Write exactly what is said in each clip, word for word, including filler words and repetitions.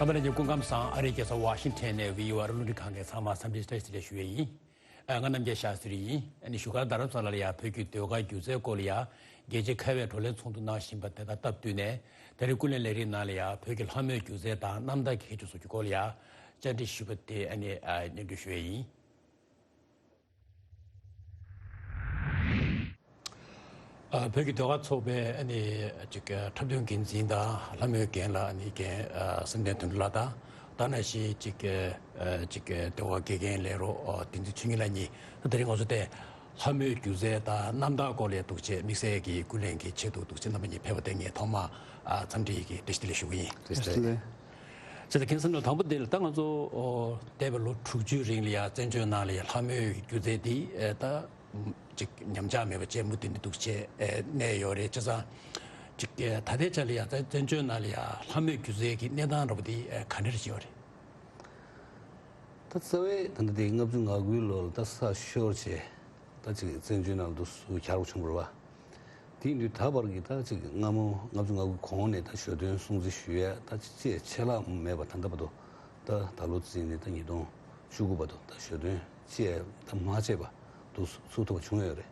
ཚང་མ་ལ་ཉིན་སྐུ་ཁམས་བཟང་། ཨ་རིའི་རྒྱལ་ས་ཝ་ཤིང་ཊོན་ནས་བྷི་ཨོ་ཨེ་རླུང་འཕྲིན་ཁང་གི་ཚང་མ་འཚམས་འདྲི་བཀྲ་ཤིས་བདེ་ལེགས་ཞུ་ཡས་ཡིན། ཨ། ང་རྣམ་རྒྱལ་ཤཱ་སྟྲི་ཡིན། ཨ་ནི་བཞུགས་སྒར་རྡ་རམ་ས་ལ་ལ་ཡ་བོད་ཀྱི་ཟློས་གར་སྒྱུ་རྩལ་སྐོར་ལ་ཡ་རྒྱལ་སྤྱིའི་ཁ་བའི་བགྲོ་གླེང་ཚོགས་འདུ་གནང་བཞིན་པ་དེ་དང་སྟབས་བསྟུན་ནས། ད་རེས་ཀུན་གླེང་ལས་རིམ་ནང་ལ་ཡ་བོད་ཀྱི་ལྷ་མོའི་སྒྱུ་རྩལ་དང་རྣམ་ཐར་གྱི་ཁྱད་ཆོས་སོགས་ཀྱི་སྐོར་ལ་ཡ་བཅར་འདྲི་ཞུས་པ་དེ། ཨ་ནི། ཨ། སྙན་སྒྲོན་ཞུ་ཡས་ཡིན། ཨ། བོད་ཀྱི་ཟློས་གར་ཚོགས་པའི་ཨ་ནི་ཅིག་འཁྲབ་སྟོན་འགན་འཛིན་དང་ལྷ་མོའི་འགན་ལ་ཨ་ནི་འགན། ཨ། སེམས་ལྡན་དོན་གྲུབ་ལགས་དང་། ད་ནང་བཞིན་ཅིག་ཨ། ཅིག་ཟློས་གར་དགེ་རྒན་ལས་རོགས། ཨ། བསྟན་འཛིན་ཆོས་ཉིད་ལགས་གཉིས། ད་དེ་རིང་ང་ཚོ་དེ་ལྷ་མོའི་སྒྱུ་རྩལ་དང་རྣམ་ཐར་སྐོར་ལ་འདུག་བྱས་དམིགས་བསལ་གྱི་ཀུན་གླེང་གི་ཆེད་དུ་འདུག་བྱས་རྣམ་པ་གཉིས་ཕེབས་པ་དེ་ངས་ཐོག་མར། ཨ། འཚམས་འདྲི་ཡི་གེ་བཀྲ་ཤིས་བདེ་ལེགས་ཞུ་གི་ཡིན། བཀྲ་ཤིས་བདེ་ལེགས། བྱས་ཙང་མཁན་ཟུར་དང་པོ་དེ་ལ། ད་ང་ཚོ་འདས་པའི་ལོ་དྲུག་ཅུའི་རིང་ལ་ཡ་བཙན་བྱོལ་ནང་ལ་ཡ་ལྷ་མོའི་སྒྱུ་རྩལ་འདི། ཨ། ད་ཅིག་ཉམས་ཆག་མེད་པ་བྱས་མུ་མཐུད་ནས་འདུག་བྱས། ཨ། གནས་ཡོད་རེད། བྱས་ཙང་ཅིག་ཨ། ད་ལྟའི་ཆ་ལ་ཡ་ད་བཙན་བྱོལ་ནང་ལ་ཡ་ལྷ་མོའི་སྒྱུ་རྩལ་གྱི་གནས་སྟངས་འདྲ་པོ་འདི། ཨ། ག་འདྲ་ཞིག་ཡོད་རེད། ད་རྩ་བའི་ད་ལྟ་དེ་ལྔ་བཅུ་ང་དགུའི་ལོ་ལ་ད་ས་ཤོར་བྱས། ད་ཅིག་བཙན་བྱོལ་ནང་ལ་འདུག་སུ་གྱར་བ་བྱུང་བ་རེད་བ། དེ་ཡིན་དུས་ད་བར་གྱི་ད་ཅིག་སྔ་མོ་ལྔ་བཅུ་ང་དགུ་གོང་ནས་ད་ཞོ་སྟོན་སྲུང་བརྩི་ཞུ་ཡ་ད་ཅིག་ཅེས་ཆད་ལྷག་མེད་པ། ད་ལྟ་བར་དུ། ད་ད་ལོ་རྩིས་ནས་ད་ཉིས་སྟོང་བཅུ་དགུ་བར་དུ་ད་ཞོ་སྟོན་ཅེས་ད་མ་བརྗེད་པ་འདུག་ཚུགས་ཐུབ་པ་བྱུང་ཡོད་རེད།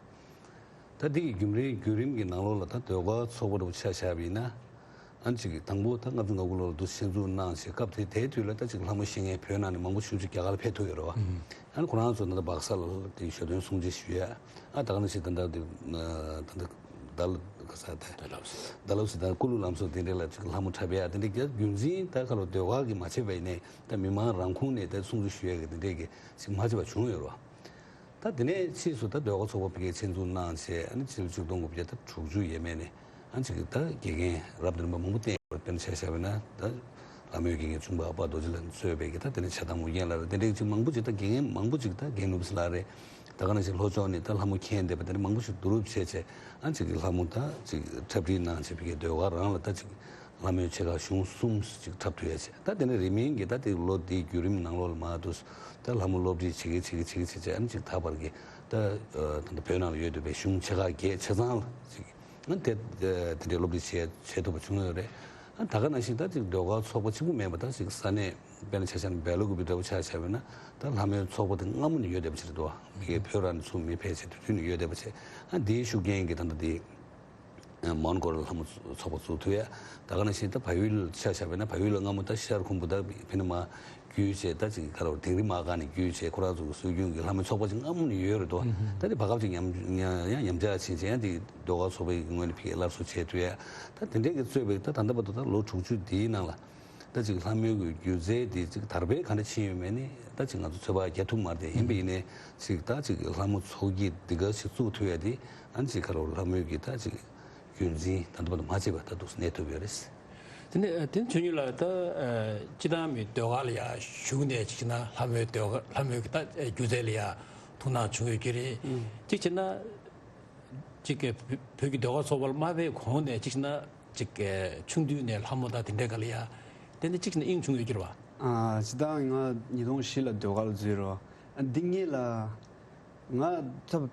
ད་འདི་གི་རྒྱུན་རིང་བརྒྱུད་རིམ་གྱི་ནང་ལོགས་ལ་ད་ཟློས་གར་ཚོགས་པ་འདྲ་པོ་ཆ་བཞག་པ་ཡིན་ན། ཨ་ནི་ཅིག་དང་པོ་ད་ལྔ་བཅུ་ང་དགུ་ལོར་འདུ་ཆེན་འཛུགས་གནང་བྱས། སྐབས་དེ་དེའི་དུས་ལ་ད་ཅིག་ལྷ་མོ་ཤེས་མཁན་བོད་ནང་ནས་མང་པོ་ཞེ་པོ་ཅིག་རྒྱ་གར་ལ་ཕེབས་ཐུབ་ཡོད་རེད་བ། ཨ་ནི་ཁོ་རང་ཚོ་ད་ལྟ་སྦག་ས་ལ་དེ་ཞོ་སྟོན་སྲུང་བརྩི་ཞུ་ཡ། ཨ། ད་ག་ནང་བཞིན་ད་ལྟ་དེ་ད་ལྟ་ད་ལ་ག་ས་ད་ད་ལབ་སི་ད་ལབ་སི་ད་ཀུ་ལུ་ལམ་སོགས་དེ་འདྲ་ལ་ཅིག་ལྷ་མོ་འཁྲབ་ཡ་དེ་འདྲ་རྒྱ་རྒྱུན་འཛིན་ད་ག་ལོ་ཟློས་གར་གྱི་མ་བྱས་པ་ཡིན་ནའི་ད་མི་མང་རང་ཁོངས་ནས་ད་སྲུང་བརྩི་ཞུ་ཡ་གི་དེ་འདྲས་ཀྱི་ཅིག་མ་བྱས་པ་བྱུང་ཡོད་རེད་བ། ད་དེ་ནས་ཕྱིས་སུ་ད་ཟློས་གར་ཚོགས་པ་ཕ་གིར་ཆེད་འཛུགས་གནང་བྱས། ཨ་ནི་ཕྱི་ལོ་ཆིག་སྟོང་དགུ་བརྒྱ་ད་དྲུག་ཅུ་ཡས་མས་ནས་ཨ་ཅིག་གི་ད་དགེ་རྒན་རབ་དང་རིམ་པ་མང་པོ་བསྟེན་ཡོད་རེད། དཔེར་ན་ཆ་བཞག་པ་ཡིན་ན་ད་ལྷ་མོའི་དགེ་རྒན་ཆུང་པ་ཨ་པ་རྡོ་རྗེ་ལགས་གཙོས་པའི་གི་ད་དེ་ནས་ཕྱྭ་ཐང་མུ་གེ་ལགས་རེད། དེ་འདྲའི་ཅིག་མང་པོ་ཅིག་ད་དགེ་རྒན་མང་པོ་ཅིག་ད་རྒན་ནོར་བུ་ལགས་རེད། ད་ག་ནང་བཞིན་ལྷོ་ཕྱོགས་ནས་ད་ལྷ་མོ་མཁྱེན་བསྡད་པ་དེ་འདྲ་མང་པོ་ཞིག་བསྡུ་རུབ་བྱས་བྱས། ཨ་ཅིག་གི་ལྷ་མོ་ད་ཅིག་འཁྲབ་ཁྲིད་གནང་བྱས་པའི་གི་ཟློས་གར་རང་ལ་ད་ཅིག་ལྷ་མོའི་ཆེ་ཁག་གཞུང་གསུམ་ཅིག་འཁྲབ་ཐུབ་ཡ་བྱས། ད་དེ་ནས་རིང་མིན་གྱི་ད་དེ་ལོ་འདིའི་བརྒྱུད་རིམ་ནང་ལོགས་ལ་མར་དུ་ད་ལྷ་མོ་སློབ་ཁྲིད་བྱེད་ཀྱི་བྱེད་ཀྱི་བྱེད་ཀྱི་བྱེད་ཀྱི་ཨ་ནི་ཅིག་ད་བར་གྱི་ད་ད་ལྟ་བོད་ནང་ལ་ཡོད་བསྡད་པའི་གཞུང་ཆེ་ཁག་བརྒྱད་ཆ་ཚང་ལ་ཅིག་ཨ་ནི་དེ་དེ་འདྲའི་སློབ་ཁྲིད་བྱེད་བྱེད་ཐུབ་པ་བྱུང་ཡོད་རེད། ཨ་ད་ག་ནང་བཞིན་ད་ཅིག་ཟློས་གར་ཚོགས་པ་གཅིག་པུ་མིན་པ་ད་ཅིག་ས་གནས་དཔེར་ན་ཆ་བཞག་ན་སྦེལ་ཀོབ་འདྲ་པོ་ཆ་བཞག་པ་ཡིན་ན་ད་ལྷ་མོའི་ཚོགས་པ་དེ་སྔ་མོ་ནས་ཡོད་བསྡད་པ་ཅིག་རེད་འདུག་བ། མི་སྒེར་བོད་རང་ནས་ཚུར་མི་ཕེབས་བྱས་དུས་དུས་ནས་ཡོད་བསྡད་པ་བྱས། ཨ་འདིའི་ཤུགས་རྐྱེན་གྱིས་ད་ལྟ་འདི་མོན་གྷོ་ལ་ལྷ་མོ་ཚོགས་པ་བཙུགས་ཐུབ་ཡ། ད་ག་ནང་བཞིན་ད་བལ་ཡུལ་ཆ་བཞག་པ་ཡིན་ན་བལ་ཡུལ་ལ་སྔ་མོ་ད་ཤར་ཁུམ་བུ་ད་ཕི་ནི་མ་བརྒྱུད་བྱས་ད་ཅིག་ག་ལ་བར་དིང་རི་མ་ག་ནས་བརྒྱུད་བྱས་ཁོ་རང་ཚོ་གི་སྲོལ་རྒྱུན་གྱི་ལྷ་མོའི་ཚོགས་པ་ཅིག་སྔ་མོ་ནས་ཡོད་རེད་དོ། ད་དེ་བར་སྐབས་ཅིག་ཉམས་ཡང་ཡང་ཉམས་ཆག་ཕྱིན་བྱས་ཡང་དེ་ཟློས་གར་ཚོགས་པའི་ངོས་ནས་ཕ་གིར་སླར་གསོ་བྱས་ཐུབ་ཡ། ད་དེ་འདྲས་ཀྱི་གཙོས་པའི་ད་ད་ལྟ་བར་དུ་ད་ལོ་དྲུག་ཅུ་འདིའི་ནང་ལ་ད་ཅིག་ལྷ་མོའི་གི་སྒྱུ་རྩལ་དེ་ཅིག་དར་སྤེལ་ག་འདྲ་ཕྱིན་ཡོད་མེད་ནི་ད་ཅིག་ང་ཚོ་ཚོད་དཔག་རྒྱག་ཐུབ་མ་རེད། ཡིན་པ་ཡིན་ནའི་ཅིག་ད་ཅིག་ལྷ་མོ་ཚོགས་སྐྱིད་འདི་ག་ཞིག་བཙུགས་ཐུབ་ཡ་དེ་ཨ་ནི་ཅིག་ག་ལ་ལྷ་མོའི་གི་ད་ཅིག་རྒྱུན་འཛིན་ད་ལྟ་བར་དུ་མ་བརྗེད་པ་ད་འདུག་སེ་གནས་ཐུབ་ཡོད་རེད། དེ་ནས་དེ་ཆོས་ཉིད་ལགས་ད་སྤྱིར་བཏང་མི་ཟློས་གར་ལ་ཡ་ཞུགས་ནས་ཅིག་བྱས་ན་ལྷ་མོའི་ཟློས་གར་ལྷ་མོའི་གི་ད་སྒྱུ་རྩལ་ལ་ཡ་ཐུགས་སྣང་བྱུང་ཡོད་ཀྱི་རེད། ཅིག་བྱས་ན་ཅིག་གི་བོད་ཀྱི་ཟློས་གར་ཚོགས་པ་ལ་མ་ཕེབས་གོང་ནས་ཅིག་བྱས་ན་ཅིག་གི་ཆུང་དུས་ནས་ལྷ་མོ་དང་དེ་འདྲའི་སྒང་ལ་ཡ་དེ་འདྲ་ཅིག་བྱས་ན་དབྱིངས་བྱུང་ཡོད་ཀྱི་རེད་བ། ཨ་སྤྱིར་བཏང་ང་ཉིས་སྟོང་བཞི་ལ་ཟློས་གར་ལ་འཛུལ་རོ། ཨ་འདི་ངེད་ལ་ང་ད་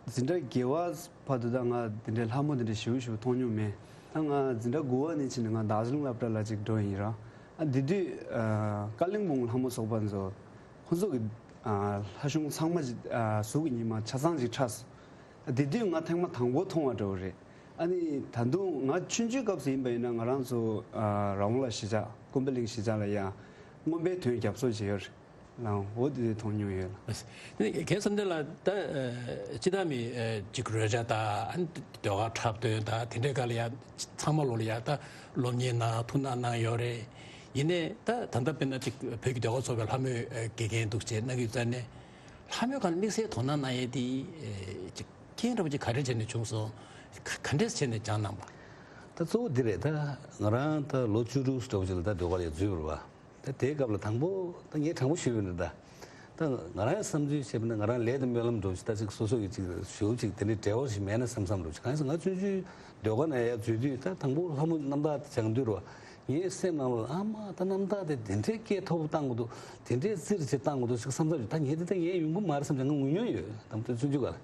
འཛིན་གྲྭ་བརྒྱད་པ་བར་དུ་ད་ང་དེ་འདྲའི་ལྷ་མོ་དེ་འདྲ་ཞེ་པོ་ཞེ་པོ་མཐོང་མྱོང་མེད། ད་ང་འཛིན་གྲྭ་དགུ་པ་ནས་ཕྱིན་ནས་ང་རྡོ་རྗེ་གླིང་སློབ་གྲྭ་ལ་ཅིག་འགྲོ་ཡིན་ར། ཨ་དེ་དུས་ཨ་ཀ་ལིང་པོང་ལྷ་མོ་ཚོགས་པ་ཚོ་ཁོ་ཚོ་གི་ཨ་ལྷ་གཞུང་ཚང་མ་ཅིག་ཨ་གཟུགས་ཀྱི་ཉི་མ་ཆ་ཚང་ཅིག་འཁྲབ་སོང་། ཨ་དེ་དུས་ང་ཐེངས་མ་དང་པོ་མཐོང་བ་འདྲ་བོ་རེད། ཨ་ནི་ད་དུང་ང་ཆུང་ཆུང་སྐབས་སུ་ཡིན་པ་ཡིན་ན་ང་རང་ཚོ་ཨ་ར་བོང་ལ་གཞིས་ཆགས་ཀུན་པ་གླིང་གཞིས་ཆགས་ལ་ཡང་རྔོན་པའི་དོན་རྒྱབ་གསོ་བྱས་ཡོད་རེད། ལའང་འོ་དེ་མཐོང་མྱོང་ཡོད་ལ། དེ་ནས་རྒན་བསམ་གཏན་ལགས་ད་ཨ་སྤྱིར་བཏང་མི་ཨ་ཅིག་རོལ་ཆ་དང་ཨ་ནི་ཟློས་གར་འཁྲབ་སྟོན་དང་དེ་འདྲའི་སྒང་ལ་ཡ་ཚང་མ་ལོ་ལ་ཡ་ད་སློབ་གཉེར་གནང་ཐུགས་སྣང་གནང་ཡོད་རེད། ཡིན་ནའི་ད་ད་ལྟ་དཔེར་ན་ཅིག་བོད་ཀྱི་ཟློས་གར་ཚོགས་པའི་ལྷ་མོའི་ཨ་དགེ་རྒན་འདུག་ཅེས་གནང་གི་ཡོད་ཙང་ནས་ལྷ་མོའི་སྒང་ལ་དམིགས་བསལ་དོ་སྣང་གནང་ཡས་དེ་ཨ་ཅིག་རྐྱེན་འདྲ་པོ་ཅིག་ག་རེ་བྱས་ནས་བྱུང་སོང་། ག་ག་འདྲས་བྱས་ནས་སྦྱངས་གནང་པ། ད་གཙོ་བོ་འདི་རེད། ད་ང་རང་ད་ལོ་བཅུ་དྲུག་འདྲ་པོ་ཅིག་ལ་ད་ཟློས་གར་ལ་འཛུལ་བ་རེད་བ། ད་དེའི་སྐབས་ལ་དང་པོ་ད་ངས་དྲང་པོ་ཞུས་པ་ཡིན་ན་ད། ད་ང་རང་བསམ་ཚུལ་བྱས་པ་ན་ང་རང་ལས་དང་སྨོན་ལམ་འདྲ་པོ་ཅིག་ད་ཅིག་སོ་སོ་གི་ཅིག་ཞེ་པོ་ཅིག་དེ་འདྲའི་འབྲེལ་བ་ཞིག་མེད་ན་བསམ་བསམ་འདྲ་པོ་ཅིག་གང་ཡིན་ཟེར་ང་ཆུང་ཆུང་ཟློས་གར་ནང་ཡར་འཛུལ་དུས་ད་དང་པོ་ལྷ་མོ་རྣམ་ཐར་སྦྱང་དུས་རེད་བ། ངའི་སེམས་ནང་ལ་ཨ་མ་ད་རྣམ་ཐར་དེ་དེ་འདྲའི་སྐད་མཐོ་པོ་བཏང་དགོས་འདུག་དེ་འདྲའི་རྩིས་རེ་བྱེད་བཏང་དགོས་འདུག་ཅིག་བསམ་བསམ་ཅིག་ད་ངས་དེ་ད་ངས་ཡོང་གི་མ་རེད་བསམ་ཅིག་ང་ངུ་མྱོང་ཡོད་དང་པོ་ཆུང་ཆུང་སྒང་ལ།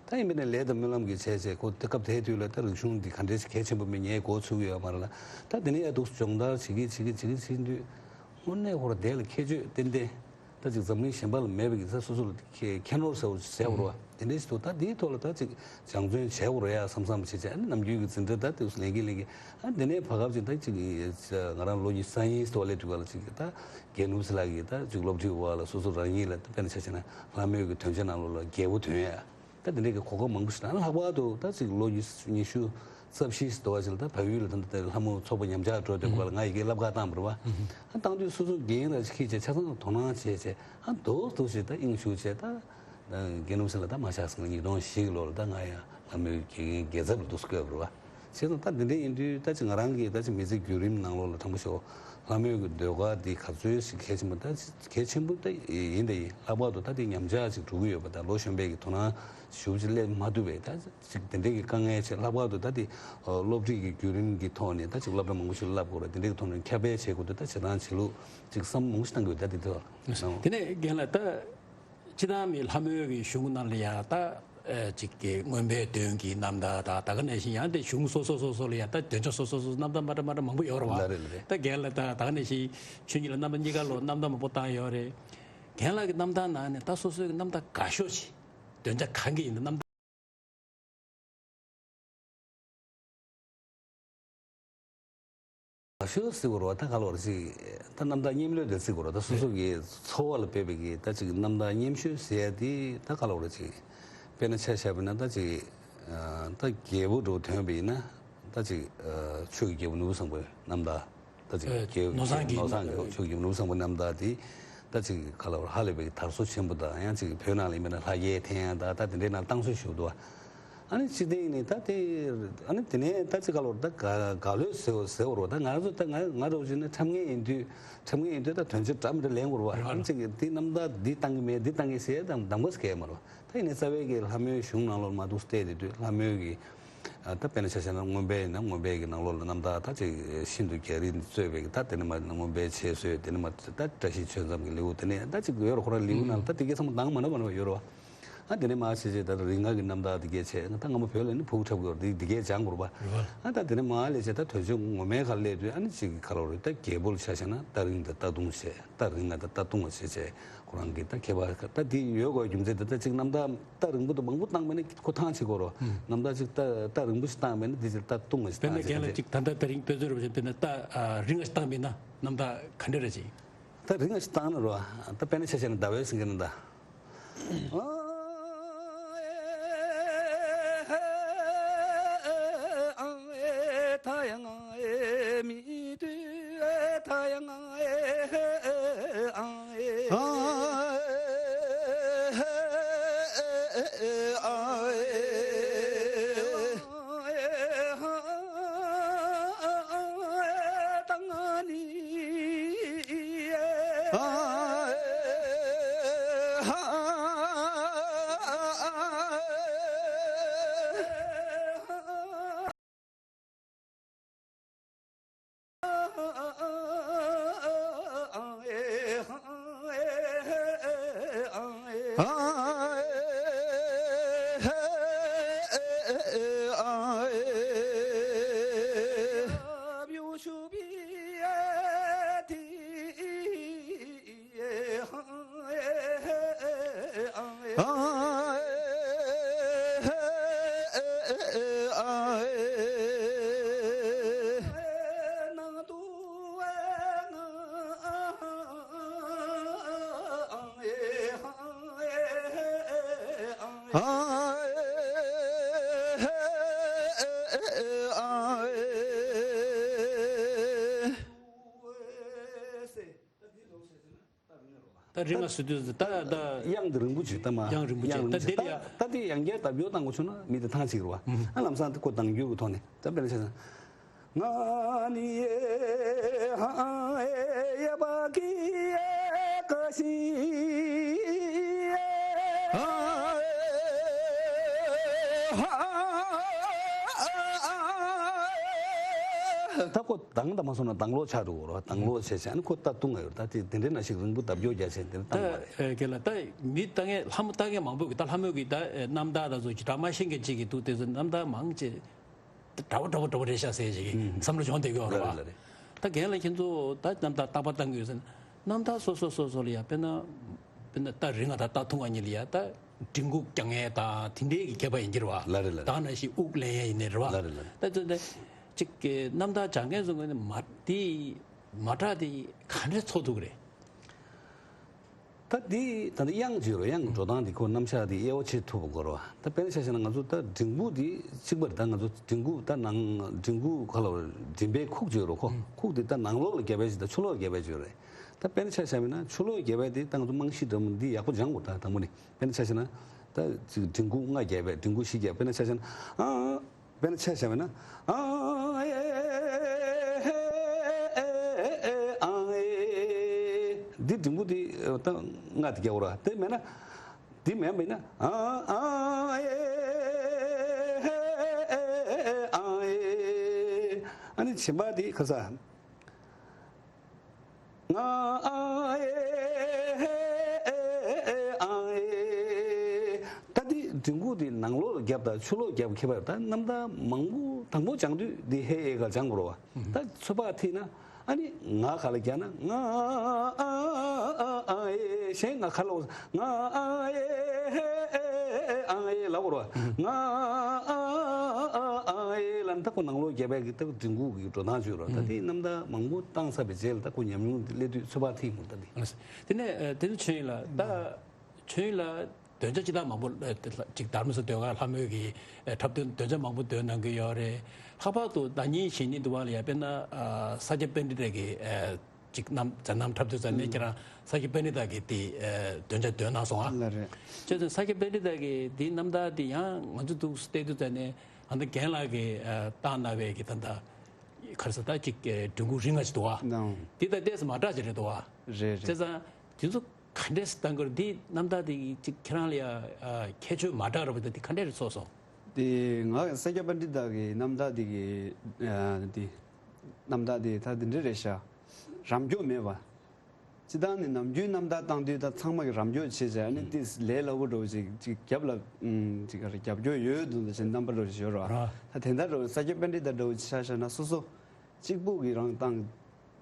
ད་ཡིན་པ་ནས་ལས་དང་སྨོན་ལམ་གྱི་བྱས་བྱས་ཁོ་དེ་སྐབས་དེའི་དུས་ལ་ད་རིག་གཞུང་འདི་ག་འདྲས་ཤིག་གལ་ཆེན་པོ་མིན་ངས་གོ་ཚུགས་ཡོད་མ་རེད་ལ། ད་དེ་ནས་ཡར་འདུག་སྦྱོང་བརྡར་བྱེད་ཀྱི་བྱེད་ཀྱི་བྱེད་ཀྱི་བྱེད་དུས་ དངོས་གནས་ཁོ་ར་དེ་ལ་ཁྱད་ཆོས་ཏན་ཏན་ད་ཅིག་འཛམ་གླིང་གཞན་པ་ལ་མེད་པའི་གི་ས་སོ་སོ་ལ་ཁྱད་ཁྱད་ནོར་ཟེར་བ་བྱས་པ་རེད་བ། དེ་འདྲའི་ཞིག་འདུག་ད་དེའི་ཐོག་ལ་ད་ཅིག་སྦྱང་བརྩོན་བྱས་པ་རེད་ཡ་བསམ་བསམ་བྱས་བྱས། ཨ་ནི་ནམ་རྒྱུན་གྱི་འཛིན་གྲྭ་ད་དེ་ལེན་གིན་ལེན་གིན། ཨ་དེ་ནས་བར་སྐབས་ཅིག་ད་ཅིག་ང་རང་ལོ་ཉི་ཤུ་རྩ་གཉིས་ཐོག་སླེབས་དུས་སྒང་ལ་ཅིག་ད་རྒན་ནོར་བུ་ལགས་ཀྱིས་ད་ཅིག་སློབ་ཁྲིད་འོག་ལ་སོ་སོ་རང་ཉིད་ལ་དཔེར་ན་ཆ་བཞག་ན་ལྷ་མོའི་གི་དོན་བྱེད་ནང་ལོགས་ལ་རྒྱལ་པོ་འདོན་ཡ། ད་དེ་འདྲའི་གི་གོ་སྐབས་མང་པོ་ཞིག་དང་། ལྷག་པར་དུ་ད་ཅིག་ལོ་ཉི་ཤུ་ཉི་ཤུ་རྩ་བཞི་ཙམ་འདྲ་བ་ཞིག་ལ་ད་བལ་ཡུལ་ལ་ད་ལྟ་ལྷ་མོ་ཚོགས་པ་ཉམས་ཆག་འགྲོ་དུས་སྐབས་ལ་ང་ཡི་གེ་བསླབ་གར་བཏང་བ་རེད་བ། ཨ་བཏང་དུས་སོ་སོ་རྒན་ར་ཅིག་ཁྱེད་ཆ་ཆ་ཚང་དོ་སྣང་བྱས་བྱས། ཨ་མདོག་མདོག་བྱས་ད་དབྱིངས་ཞུགས་བྱས། ད་རྒན་ནོར་བུ་ལགས་ད་མ་ཆགས་སོང་། ཉིས་སྟོང་བཞི་གི་ལོ་ལ་ད་ང་ཡང་ལྷ་མོའི་དགེ་རྒན་རྒྱལ་ཚབ་ལ་འདུག་སེ་བསྐོས་པ་རེད་བ། བྱས་ཙང་ད་འདི་འདྲ་ཡིན་དུས་ད་ཅིག་ང་རང་གི་ད་ཅིག་མི་ཚེ་བརྒྱུད་རིམ་ནང་ལོགས་ལ་དྲང་པོ་ཞུ། ལྷ་མོའི་གི་ཟློས་གར་འདི་ག་ཚོད་ཞིག་གལ་ཆེན་པོ་ད་གལ་ཆེན་པོ་ད་ཡིན་ད་ཡིན། ལྷག་པར་དུ་ད་དེ་ཉམས་ཆག་ཅིག་འགྲོ་གི་ཡོད་པ་དང་། ལོ་གཞོན་པའི་གི་དོ་སྣང་ཞེ་པོ་ཅིག་སླེབས་མ་ཐུབ་པའི་ད་ཅིག་དེ་འདྲའི་གི་དཀའ་ངལ་ཆེ། ལྷག་པར་དུ་ད་དེ་སློབ་ཁྲིད་ཀྱི་བརྒྱུད་རིམ་གྱི་ཐོག་ནས་ད་ཅིག་སློབ་གྲྭ་མང་པོ་ཞིག་ལ་བསླབ་དགོས་རེད། དེ་འདྲའི་གི་ཐོག་ནས་ཁྱབ་སྤེལ་བྱེད་དགོས་དུས་ད་བྱེད་སྟངས་བྱེད་ལུགས་ཅིག་བསམ་མང་པོ་ཞིག་བཏང་དགོས་ད་དེ་ཐོག་ལ། དེ་ནས་རྒན་ལགས་ད། སྤྱིར་བཏང་མི་ལྷ་མོའི་གི་གཞུང་ནང་ལ་ཡང་ད་ཨ་ཅིག་གི་མངོན་པའི་དོན་གྱི་རྣམ་ཐར་དང་། ད་ག་ནང་བཞིན་ཡང་དེ་གཞུང་སོ་སོ་སོ་སོ་ལ་ཡང་ད་འདོན་ཆ་སོ་སོ་སོ་སོ་རྣམ་ཐར་མ་འདྲ་མ་འདྲ་མང་པོ་ཡོད་རེད་བ། ལགས་རེད་ལགས་རེད། ད་རྒན་ལགས་ད་ད་ག་ནང་བཞིན་ཆོས་ཉིད་ལ་རྣམ་ཐར་གཉིས་ཀ་ལོ་རྣམ་ཐར་མང་པོ་བཏང་ཡོད་རེད། རྒན་ལགས་ཀྱི་རྣམ་ཐར་ནང་ནས་ད་སོ་སོའི་གི་རྣམ་ཐར་དགའ་ཤོས་ཅིག་འདོན་ཆ་གང་གི་ཡིན་ན། རྣམ་ཐར་ཤོས་ཟེར་བ་རེད་བ། ད་ག་ལ་བར་ཅིག་ད་རྣམ་ཐར་སྙན་སློབ་དེ་ཟེར་བ་རེད་བ། ད་སོ་སོ་གི་འཚོ་བ་ལ་དཔག་པའི་གི་ད་ཅིག་རྣམ་ཐར་སྙན་ཤོས་ཟེར་ཡ་དེ་ད་ག་ལ་བར་ཅིག་དཔེར་ན་ཆ་བཞག་པ་ཡིན་ན། ད་ཅིག་ད་རྒྱལ་པོ་འདྲ་བོ་ཐོན་པ་ཡིན་ན། ད་ཅིག་ཆོས་ཀྱི་རྒྱལ་པོ་ནོར་བུ་བཟང་པོའི་རྣམ་ཐར། ད་ཅིག་ཨེ་རྒྱལ་ནོར་བཟང་གི་ནོར་བཟང་གི་ཆོས་ཀྱི་རྒྱལ་པོ་ནོར་བུ་བཟང་པོའི་རྣམ་ཐར་དེ་ད་ཅིག་ག་ལ་བར་ཧ་ལས་པའི་དར་སོ་ཆེན་པོ་དང་། ཡང་ཅིག་བོད་ནང་ལ་ཡིན་པ་ན་ལྷ་རྒྱལ་འཐེན་ཡ་ད་ད་དེ་འདྲའི་ནང་བཏང་སྲོལ་ཞིག་འདུག་བ། ཨ་ནི་སྤྱིར་བཏང་ནི་ད་དེ། ཨ་ནི་དེ་ནས་ད་ཅིག་ག་ལོར་ད་ག་ག་ལོས་ཟེར་བ་ཟེར་བ་རོ། ད་ང་ཚོ་ད་ང་ང་རོ་བྱས་ནས་ཁྲམ་ངན་ཡིན་དུས། ཁྲམ་ངན་ཡིན་དུས་ད་དོན་ཆེན་འདྲ་མི་འདྲ་ལེན་དགོས་རེད་བ། ཨ་ནི་ཅིག་འདི་རྣམ་ཐར་འདི་བཏང་གི་མེད། འདི་བཏང་གི་ཟེར་དང་དང་པོ་ཟེར་གི་མ་རོ། ད་ཡིན་ནའི་རྩ་བའི་གི་ལྷ་མོའི་གཞུང་ནང་ལོགས་མ་འདུག་བལྟས་དེ་དུས་ལྷ་མོའི་གི། ད་དཔེར་ན་ཆ་བཞག་ན་མངོན་པའི་ཡིན་ན་མངོན་པའི་གི་ནང་ལོགས་ལ་རྣམ་ཐར་ད་ཅིག་ཤིན་ཏུ་རྒྱ་རིས་གཙོས་པའི་གི། ད་དེ་ནས་མ་མངོན་པའི་འཆད་རྩོད། དེ་ནས་མ་ད་བཀྲ་ཤིས་ཆོས་མཚམས་ཀྱི་ལེའུ། དེ་ནས་ད་ཅིག་ཡོད་རོ། ཁོ་རང་ལེའུ་ནང་ལ་ད་དེ་གའི་ཚང་མ་དང་མ་འདྲ་མ་འདྲ་བ་ཡོད་རོ། ཨ་དེ་ནས་མར་བྱས་བྱས་ད་རིགས་ལྔ་གི་རྣམ་ཐར་དེ་གས་བྱས། ད་སྔ་མོ་བོད་ལ་ནི་ཕྲུ་གུ་འཁྲབ་དགོས་རེད། དེ་གས་སྦྱང་དགོས་རེད་པ། ཨ་ད་དེ་ནས་མར་ལས་བྱས་ད་དོན་ཆེན་ངོ་མའི་ཁ་སླེབས་དུས། ཨ་ནི་ཅིག་ག་ལ་རེད། ད་རྒྱལ་པོ་ལ་ཆ་བཞག་ན་རྟ་རིང་དང་རྟ་ཐུང་བྱས། རྟ་རིང་ང་དང་རྟ་ཐུང་བ་བྱས་བྱས་ཁོ་རང་གི་ད་ཁྱད་པར་ད་དེ་ཡོད་དགོས་རྒྱུ་མཚན་དེ། ད་ཅིག་རྣམ་ཐར་རྟ་རིང་པོ་དང་མང་པོ་བཏང་བས་ན་ཁོ་ཐང་ཆད་དགོས་རེད། རྣམ་ཐར་ཅིག་རྟ་རྟ་རིང་པོ་ཞིག་བཏང་བས་ན་དེ་ཅིག་རྟ་ཐུང་བ་ཞིག་བཏང་བྱས། དཔེར་ན་རྒན་ལགས་ཅིག་ད་ལྟ་རྟ་རིང་དཔེ་མཚོན་རེ་བྱས། དཔེར་ན་རྟ་རིང་ང་ཞིག་བཏང་བས་ན་རྣམ་ཐར་ག་འདྲ་རེད་ཅིག་རྟ་རིང་ང་ཞིག་བཏང་ན་རོ། ད་དཔེར་ན་ཆ་བཞག་ན་ཟླ་བའི་སེང་གེ་རྣམ་ཐར། ད་རིང་ང་ཟེར་དུས་ད་ད། དབྱངས་འདི་རིང་པོ་ཅིག་ད་མ། དབྱངས་རིང་པོ་ཅིག་ད་དབྱངས་རིང་པོ་ཅིག་དེ་ད་ཡང་ད་དེ་ཡང་བསྐྱར་ལྡབ་འགྱུར་བཏང་དགོས་བྱུང་ན་མི་དེ་ཐང་ཆད་ཀྱི་རེད་བ། ཨ་ལམ་སང་དེ་ཁོ་ལྡབ་འགྱུར་གྱི་ཐོག་ནས་ད་དཔེར་ན་ཆ་བཞག་ན། ང་ནི་ཡ་བ་གི་ཀ་ཤི། ད་ཁོ་དང་ད་མ་སོང་ན་དང་ལོག་ཆགས་འགྲོ་གི་རེད་བ། དང་ལོག་བྱས་བྱས་ཨ་ནི་ཁོ་ད་ལྟུང་ང་ཡོད། ད་དེ་དེ་འདྲའི་ནང་ཞིག་རིང་པོ་ལྡབ་འགྱུར་རྒྱག་བྱས་དེ་ལྟ་བུ་མ་རེད། ད་གལ་ལ་ད་མི་ལྟ་མཁན་ལྷ་མོ་ལྟ་མཁན་མང་པོ་གི་ད་ལྷ་མོ་ལྟ་མཁན་ད་ཚོ་ཇི་ལྟར་མ་ཤེས་མཁན་ཅིག་གི་འདུག་དེ་ཚོ་རྣམ་ཐར་མང་ཆེ་འདྲ་བོ་འདྲ་བོ་འདྲ་བོ་རེད་ཤག་ཟེར་ཞིག་གི་ཨུམ། བསམ་བློ་བྱུང་བསྡད་ཀྱི་ཡོད་རེད་བ། ལགས་རེད། ད་རྒན་ལགས་ཁྱེད་ཚོ་ད་རྣམ་ཐར་རྟག་པར་བཏང་གི་ཡོད་ཟེར་ན། རྣམ་ཐར་སོ་སོ་སོ་སོ་ལ་ཡ་དཔེར་ན། དཔེར་ན་རྟ་རིང་ང་དང་རྟ་ཐུང་ང་གཉིས་ལ་ཡ་ད་མགྲིན་ཁུག་རྒྱག་མཁན་དང་དེ་འདྲའི་གི་རྒྱབ་པ་ཡིན་གྱི་རེད་བ། ལ་རེད་ལ་རེད། ད་ནང་བཞིན་དབུགས་ལེན་ཡ་ཡིན་ནའི་རེད་བ། ལ་རེད་ལ་རེད། ད་དེ་འདྲ་ཅིག་གི་རྣམ་ཐར་སྦྱང་མཁན་ཚོ་ངོས་ནས་མ་དེ་མ་དྲག་དེ་ག་འདྲས་ཚོར་ཐུབ་ཀྱི་རེད། ད་འདི་ད་ལྟ་དབྱངས་བརྗོད་རོགས། དབྱངས་འགྲོ་སྟངས་འདི་ཁོ་རྣམ་གཞག་འདི་གཡས་པོ་ཆེ་ཐུབ་པ་དགོས་རོགས། ད་དཔེར་ན་ཆ་བཞག་ན་ང་ཚོ་ད་མགྲིན་ཁུག་འདི་གཅིག་པ་རེད། ད་ང་ཚོ་མགྲིན་ཁུག་ད་ནང་མགྲིན་ཁུག་ག་ལ་མགྲིན་པའི་ཁུག་བརྗོད་རོགས། ཁོ་ཁུག་འདི་ད་ནང་ལོགས་ལ་རྒྱབ་པའི་ཆེད་དང་ཕྱི་ལོགས་ལ་རྒྱབ་པའི་ཆེད་རེད། ད་དཔེར་ན་ཆ་བཞག་པ་ཡིན་ན་ཕྱི་ལོགས་རྒྱབ་པའི་འདི་ད་ང་ཚོ་རྨང་གཞི་འདྲ་མོ་འདི་ཡག་པོ་སྦྱང་དགོས། ད་དང་པོ་ནས་དཔེར་ན་ཆ་བཞག་ན་ད་ཅིག་མགྲིན་ཁུག་ལྔ་རྒྱབ་པའི་མགྲིན་ཁུག་བཞི་རྒྱབ། དཔེར་ན་ཆ་བཞག་ན་ཨ། དཔེར་ན་ཆ་བཞག་པ་ཡིན་ན། ཨ་ཨེ་ཨེ་ཨེ་ཨེ་ཨེ་ཨེ། འདི་འགྲེང་བུ་འདི་ད་ལྔ་དེ་རྒྱག་དགོས་ར། དེ་མེད་ན། འདི་མེད་པ་ཡིན་ན། ཨ་ཨ་ཨེ་ཨེ་ཨེ་ཨེ་ཨེ། ཨ་ནི་བྱིན་པ་འདི་ག་ས། ང་ཨ་ཨེ་ཨེ་ཨེ་ཨེ་ཨེ། ད་འདི་འགྲེང་བུ་འདི་ནང་ལོགས་ལ་རྒྱབ་དང་ཕྱི་ལོགས་རྒྱབ་ཁྱད་པར། ད་རྣམ་ཐར་མང་པོ་དང་པོ་སྦྱང་དུས་འདི་ཧེ་ཨེ་ག་སྦྱང་དགོས་རེད་བ། ད་ཚོད་དཔག་ཐིག་ན་ཨ་ནི་ང་ག་ལ་རྒྱག་ན་ང་ཨ་ཨ་ཨ་ཨེ། གཞན་ང་ག་ལ་ང་ཨ་ཨེ་ཨེ་ཨ་ཨེ་ལབ་དགོས་རེད་བ། ང་ཨ་ཨ་ཨ་ཨེ་ལབ་ན་ད་ཁོ་ནང་ལོགས་རྒྱབ་པའི་གི་ད་འགྲེང་བུ་གི་འགྲོ་སྟངས་བརྗོད་རོགས། ད་དེ་རྣམ་ཐར་མང་པོ་བཏང་ཚར་བའི་རྗེས་ལ་ད་ཁོ་ཉམས་མྱོང་དེ་སླེབས་དུས་ཚོད་དཔག་ཐིག་མོ་ད་འདི། དེ་ནས་དེ་ནས་ཆོས་དབྱིངས་ལགས། ད་ཆོས་དབྱིངས་ལགས་འདོན་ཆ་ཅི་ལྟར་མང་པོ་ཅིག་དྷརྨ་ས་ཟློས་གར་ལྷ་མོའི་གི་འཁྲབ་སྟོན་འདོན་ཆ་མང་པོ་འདོན་གནང་གི་ཡོད་རེད། ལྷག་པར་དུ་ཟླ་ཉིན་གཞེས་ནིང་དུ་བ་ལ་ཡ་དཔེར་ན་ས་སྐྱ་པཎྜི་ཏ་གི་ཅིག་རྣམ་མཛད་རྣམ་འཁྲབ་སྟོན་ཟེར་ནས་ཁྱེད་རང་ས་སྐྱ་པཎྜི་ཏ་གི་དེ་འདོན་ཆ་འདོན་གནང་སོང་ཨ། ལགས་རེད། བྱས་ཙང་ས་སྐྱ་པཎྜི་ཏ་གི་དེའི་རྣམ་ཐར་དེ་ཡང་ང་ཚོ་འདུག་བལྟས་དུས་ཙ་ནས་ཨ་ནི་རྒན་ལགས་ཀྱིས་བཏང་གནང་བའི་གི་ད་ལྟ་ག་རེ་ཟེར་ད་ཅིག་འགྲེང་བུ་རིང་ང་ཅིག་འདུག་ཨ། དེ་ད་ཏོག་ཙམ་མ་དྲག་ཅིག་རེད་འདུག་ཨ། རེད་རེད། བྱས་ཙང་དེ་ཚོ་ག་འདྲས་སེ་བཏང་གི་རེད། འདི་རྣམ་ཐར་དེ་ཅིག་ཁྱེད་རང་ལ་ཡ་ཁྱད་ཆོས་མ་འདྲ་ར་བ་དེ་ག་འདྲས་རེད་ཚོར་སོང་། དེ་ང་ས་སྐྱ་པཎྜི་ཏ་གི་རྣམ་ཐར་དེ་གི་དེ་རྣམ་ཐར་དེ་ད་དེ་འདྲ་རེད་ཤག་རམ་འཁྱོག་མེད་པ། སྤྱིར་བཏང་ནི་ནམ་རྒྱུན་རྣམ་ཐར་བཏང་དུས་ད་ཚང་མ་གི་རམ་འཁྱོག་བྱེད་བྱས་ཨ་ནི་ཏིས་ལས་སླ་པོ་འདྲ་བོ་ཅིག་ཅིག་རྒྱབ་ལ་ཅིག་ག་རེ་རྒྱབ་སྐྱོར་ཡོད་འདུག་ད་ཅིག་རྣམ་པ་འདྲ་བོ་ཅིག་ཡོད་ར། ད་དེ་འདྲ་འདྲ་བོ་ས་སྐྱ་པཎྜི་ཏ་འདྲ་བོ་ཅིག་ཆ་བཞག་ན་སོ་སོ་གཅིག་པུ་གི་རང་བཏང་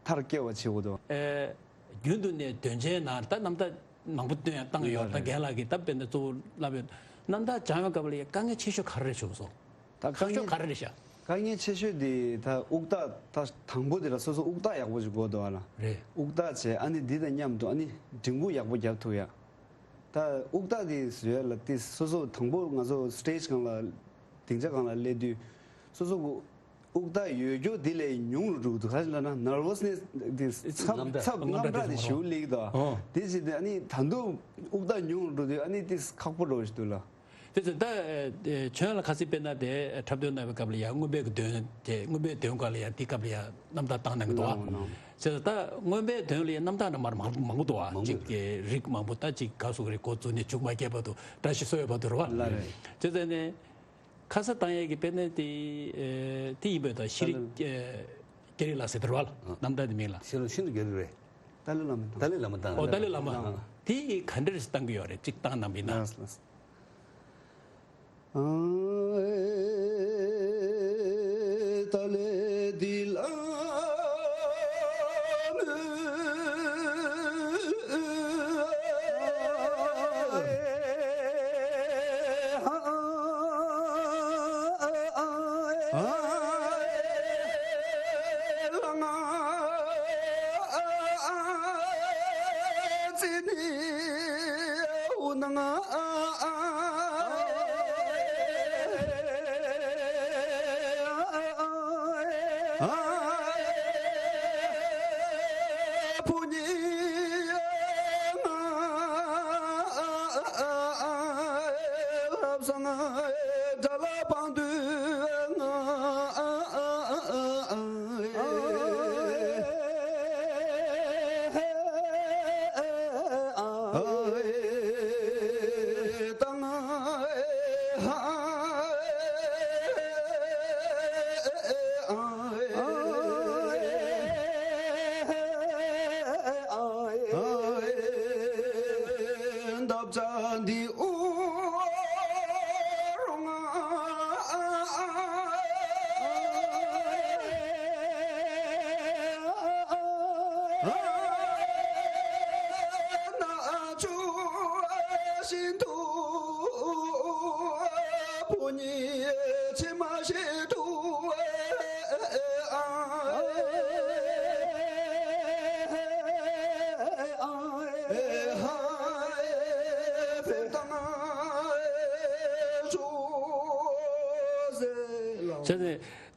མཐར་སྐྱེལ་བ་བྱེད་དགོས་འདུག་ཨེ། རྒྱུན་དུ་ནས་འདོན་ཆའི་ནང་ད་རྣམ་ཐར་མང་པོ་བཏོན་ཡང་བཏང་ཡོད། ད་རེད། རྒན་ལགས་ཀྱིས་ད་དཔེར་ན་གཙོ་བོ་ལབ་ཡོད། རྣམ་ཐར་སྦྱང་བའི་སྐབས་ལ་ཡ་དཀའ་ངལ་ཆེ་ཤོས་ག་རེ་རེད་བྱུང་སོང་། ད་དཀའ་ཁག་ཤོས་ངལ་ག་རེ་རེད་ཤག་དཀའ་ངལ་ཆེ་ཤོས་དེ་ད་དབུགས་རྟགས་ད་དང་པོ་དེ་ལ་སོ་སོ་དབུགས་རྟགས་ཡག་པོ་ཞིག་དགོས་འདུག་ཨ་ལ། རེད། དབུགས་རྟགས་བྱས་ཨ་ནི་འདི་དང་མཉམ་དུ་ཨ་ནི་འགྲེང་བུ་ཡག་པོ་རྒྱབ་ཐུབ་ཡ། ད་དབུགས་རྟགས་དེ་བཟོས་ལ་དེ་སོ་སོ་དང་པོ་ང་ཚོ་སི་ཊེ་ཇི་སྒང་ལ་སྡིངས་ཆ་སྒང་ལ་སླེབས་དུས་སོ་སོ་གི་དབུགས་རྟགས་ཡོད་རྒྱུ་དེ་ལས་ཉུང་རུ་འགྲོ་གི་འདུག་ག་རེ་ལབ་ན་ནར་ཝ་སི་ནེ་སི་དེ་ཚབ་རྔམ་སྟབས་ཚབ་རྔམ་རྔམ་སྟངས་དེ་ཞེ་པོ་སླེབས་ཀྱི་འདུག་ཨ། ཨོ། དེ་བྱས་ཏེ་ཨ་ནི་ད་དུང་དབུགས་རྟགས་ཉུང་རུ་འགྲོ་དུས་ཨ་ནི་དེ་ཁག་པོ་འགྲོ་བཞིན་འདུག་ལ། དེ་ཚོ་ད་ཨེ་ཁྱོད་ལ་ཁ་སང་དཔེར་ན་དེ་འཁྲབ་སྟོན་གནང་བའི་སྐབས་ལ་ཡང་མངོན་པའི་གི་འདོན་དེ་མངོན་པའི་འདོན་སྐབས་ལ་ཡང་དེ་སྐབས་ལ་ཡང་རྣམ་ཐར་བཏང་གནང་གི་འདུག་ཨ། གནང་གནང་། བྱས་ཙང་ད་མངོན་པའི་འདོན་ལ་ཡང་རྣམ་ཐར་ནང་མར་མང་མང་པོ་འདུག་ཨ། མང་པོ་གཅིག་འདུག་གི་རིགས་མང་པོ་ད་གཅིག་ག་སུ་གི་རིགས་འགོ་བཙུགས་ནས་མཇུག་མ་བསྐྱལ་བར་དུ་བཀྲ་ཤིས་གསོལ་བའི་བར་དུ་རེད་བ། ལགས་རེད། བྱས་ཙང་ནས་ཁ་ས་བཏང་ཡས་ཀྱི་དཔེར་ན་དེ་ཨེ་དེ་ཡིན་པས་ད་ཤེས་རིག་ཨེ་རྒྱ་རིགས་ལ་ཟེར་དེ་རེད་བ། རྣམ་ཐར་དེ་མིང་ལ། ཤེས་རིག་ཤིན་ཏུ་རྒྱ་རིགས་རེད། ཏཱ་ལའི་བླ་མ་བཏང་། ཨོ་ཏཱ་ལའི་བླ་མ། ཨ། དེ་ག་འདྲ་རེ་བཏང་གི་ཡོད་རེད་གཅིག་བཏང་གནང་བ་ཡིན་ན། ལགས་ལགས། ཏཱ་ལའི་འདི་ལ་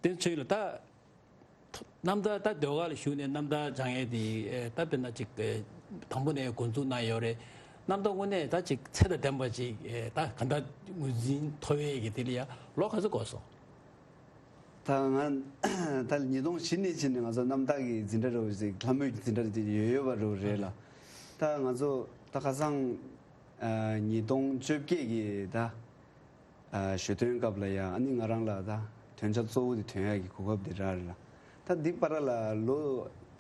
དེ་ཚོ་ལ་ད་རྣམ་ཐར་ད་ཟློས་གར་ལ་ཞུགས་ནས་རྣམ་ཐར་སྦྱང་ཡས་དེ་ད་དཔེར་ན་ཅིག་དང་པོ་ནས་འགོ་འཛུགས་གནང་ཡོད་རེད། རྣམ་ཐར་དངོས་གནས་ད་ཅིག་ཚད་དང་ལྡན་པ་ཅིག་ད་ག་འདྲ་ངོས་འཛིན་ཐོབ་ཡས་ཀྱི་དེ་ལ་ཡ་ལོ་ག་ཚོད་འགོར་སོང་། ད་ང་ད་ཉིས་སྟོང་བཞི་ནས་ཕྱིན་ནས་ང་ཚོ་རྣམ་ཐར་གྱི་འཛིན་གྲྭ་རུ་ཞིག་ལྷ་མོའི་འཛིན་གྲྭ་དེ་ཡོད་ཡོད་པ་རུ་རེད་ལ། ད་ང་ཚོ་ད་ཁ་སང་ཉིས་སྟོང་བཅོ་བརྒྱད་ཀྱི་ད་ཞོ་སྟོན་སྐབས་ལ་ཡང་ཨ་ནི་ང་རང་ལ་ད་ཐོན་ཆ་གཙོ་བོ་དེ་ཐོན་ཡག་གི་གོ་སྐབས་དེ་རག་རེད་ལ། ད་འདི་བར་ལ་ལོ་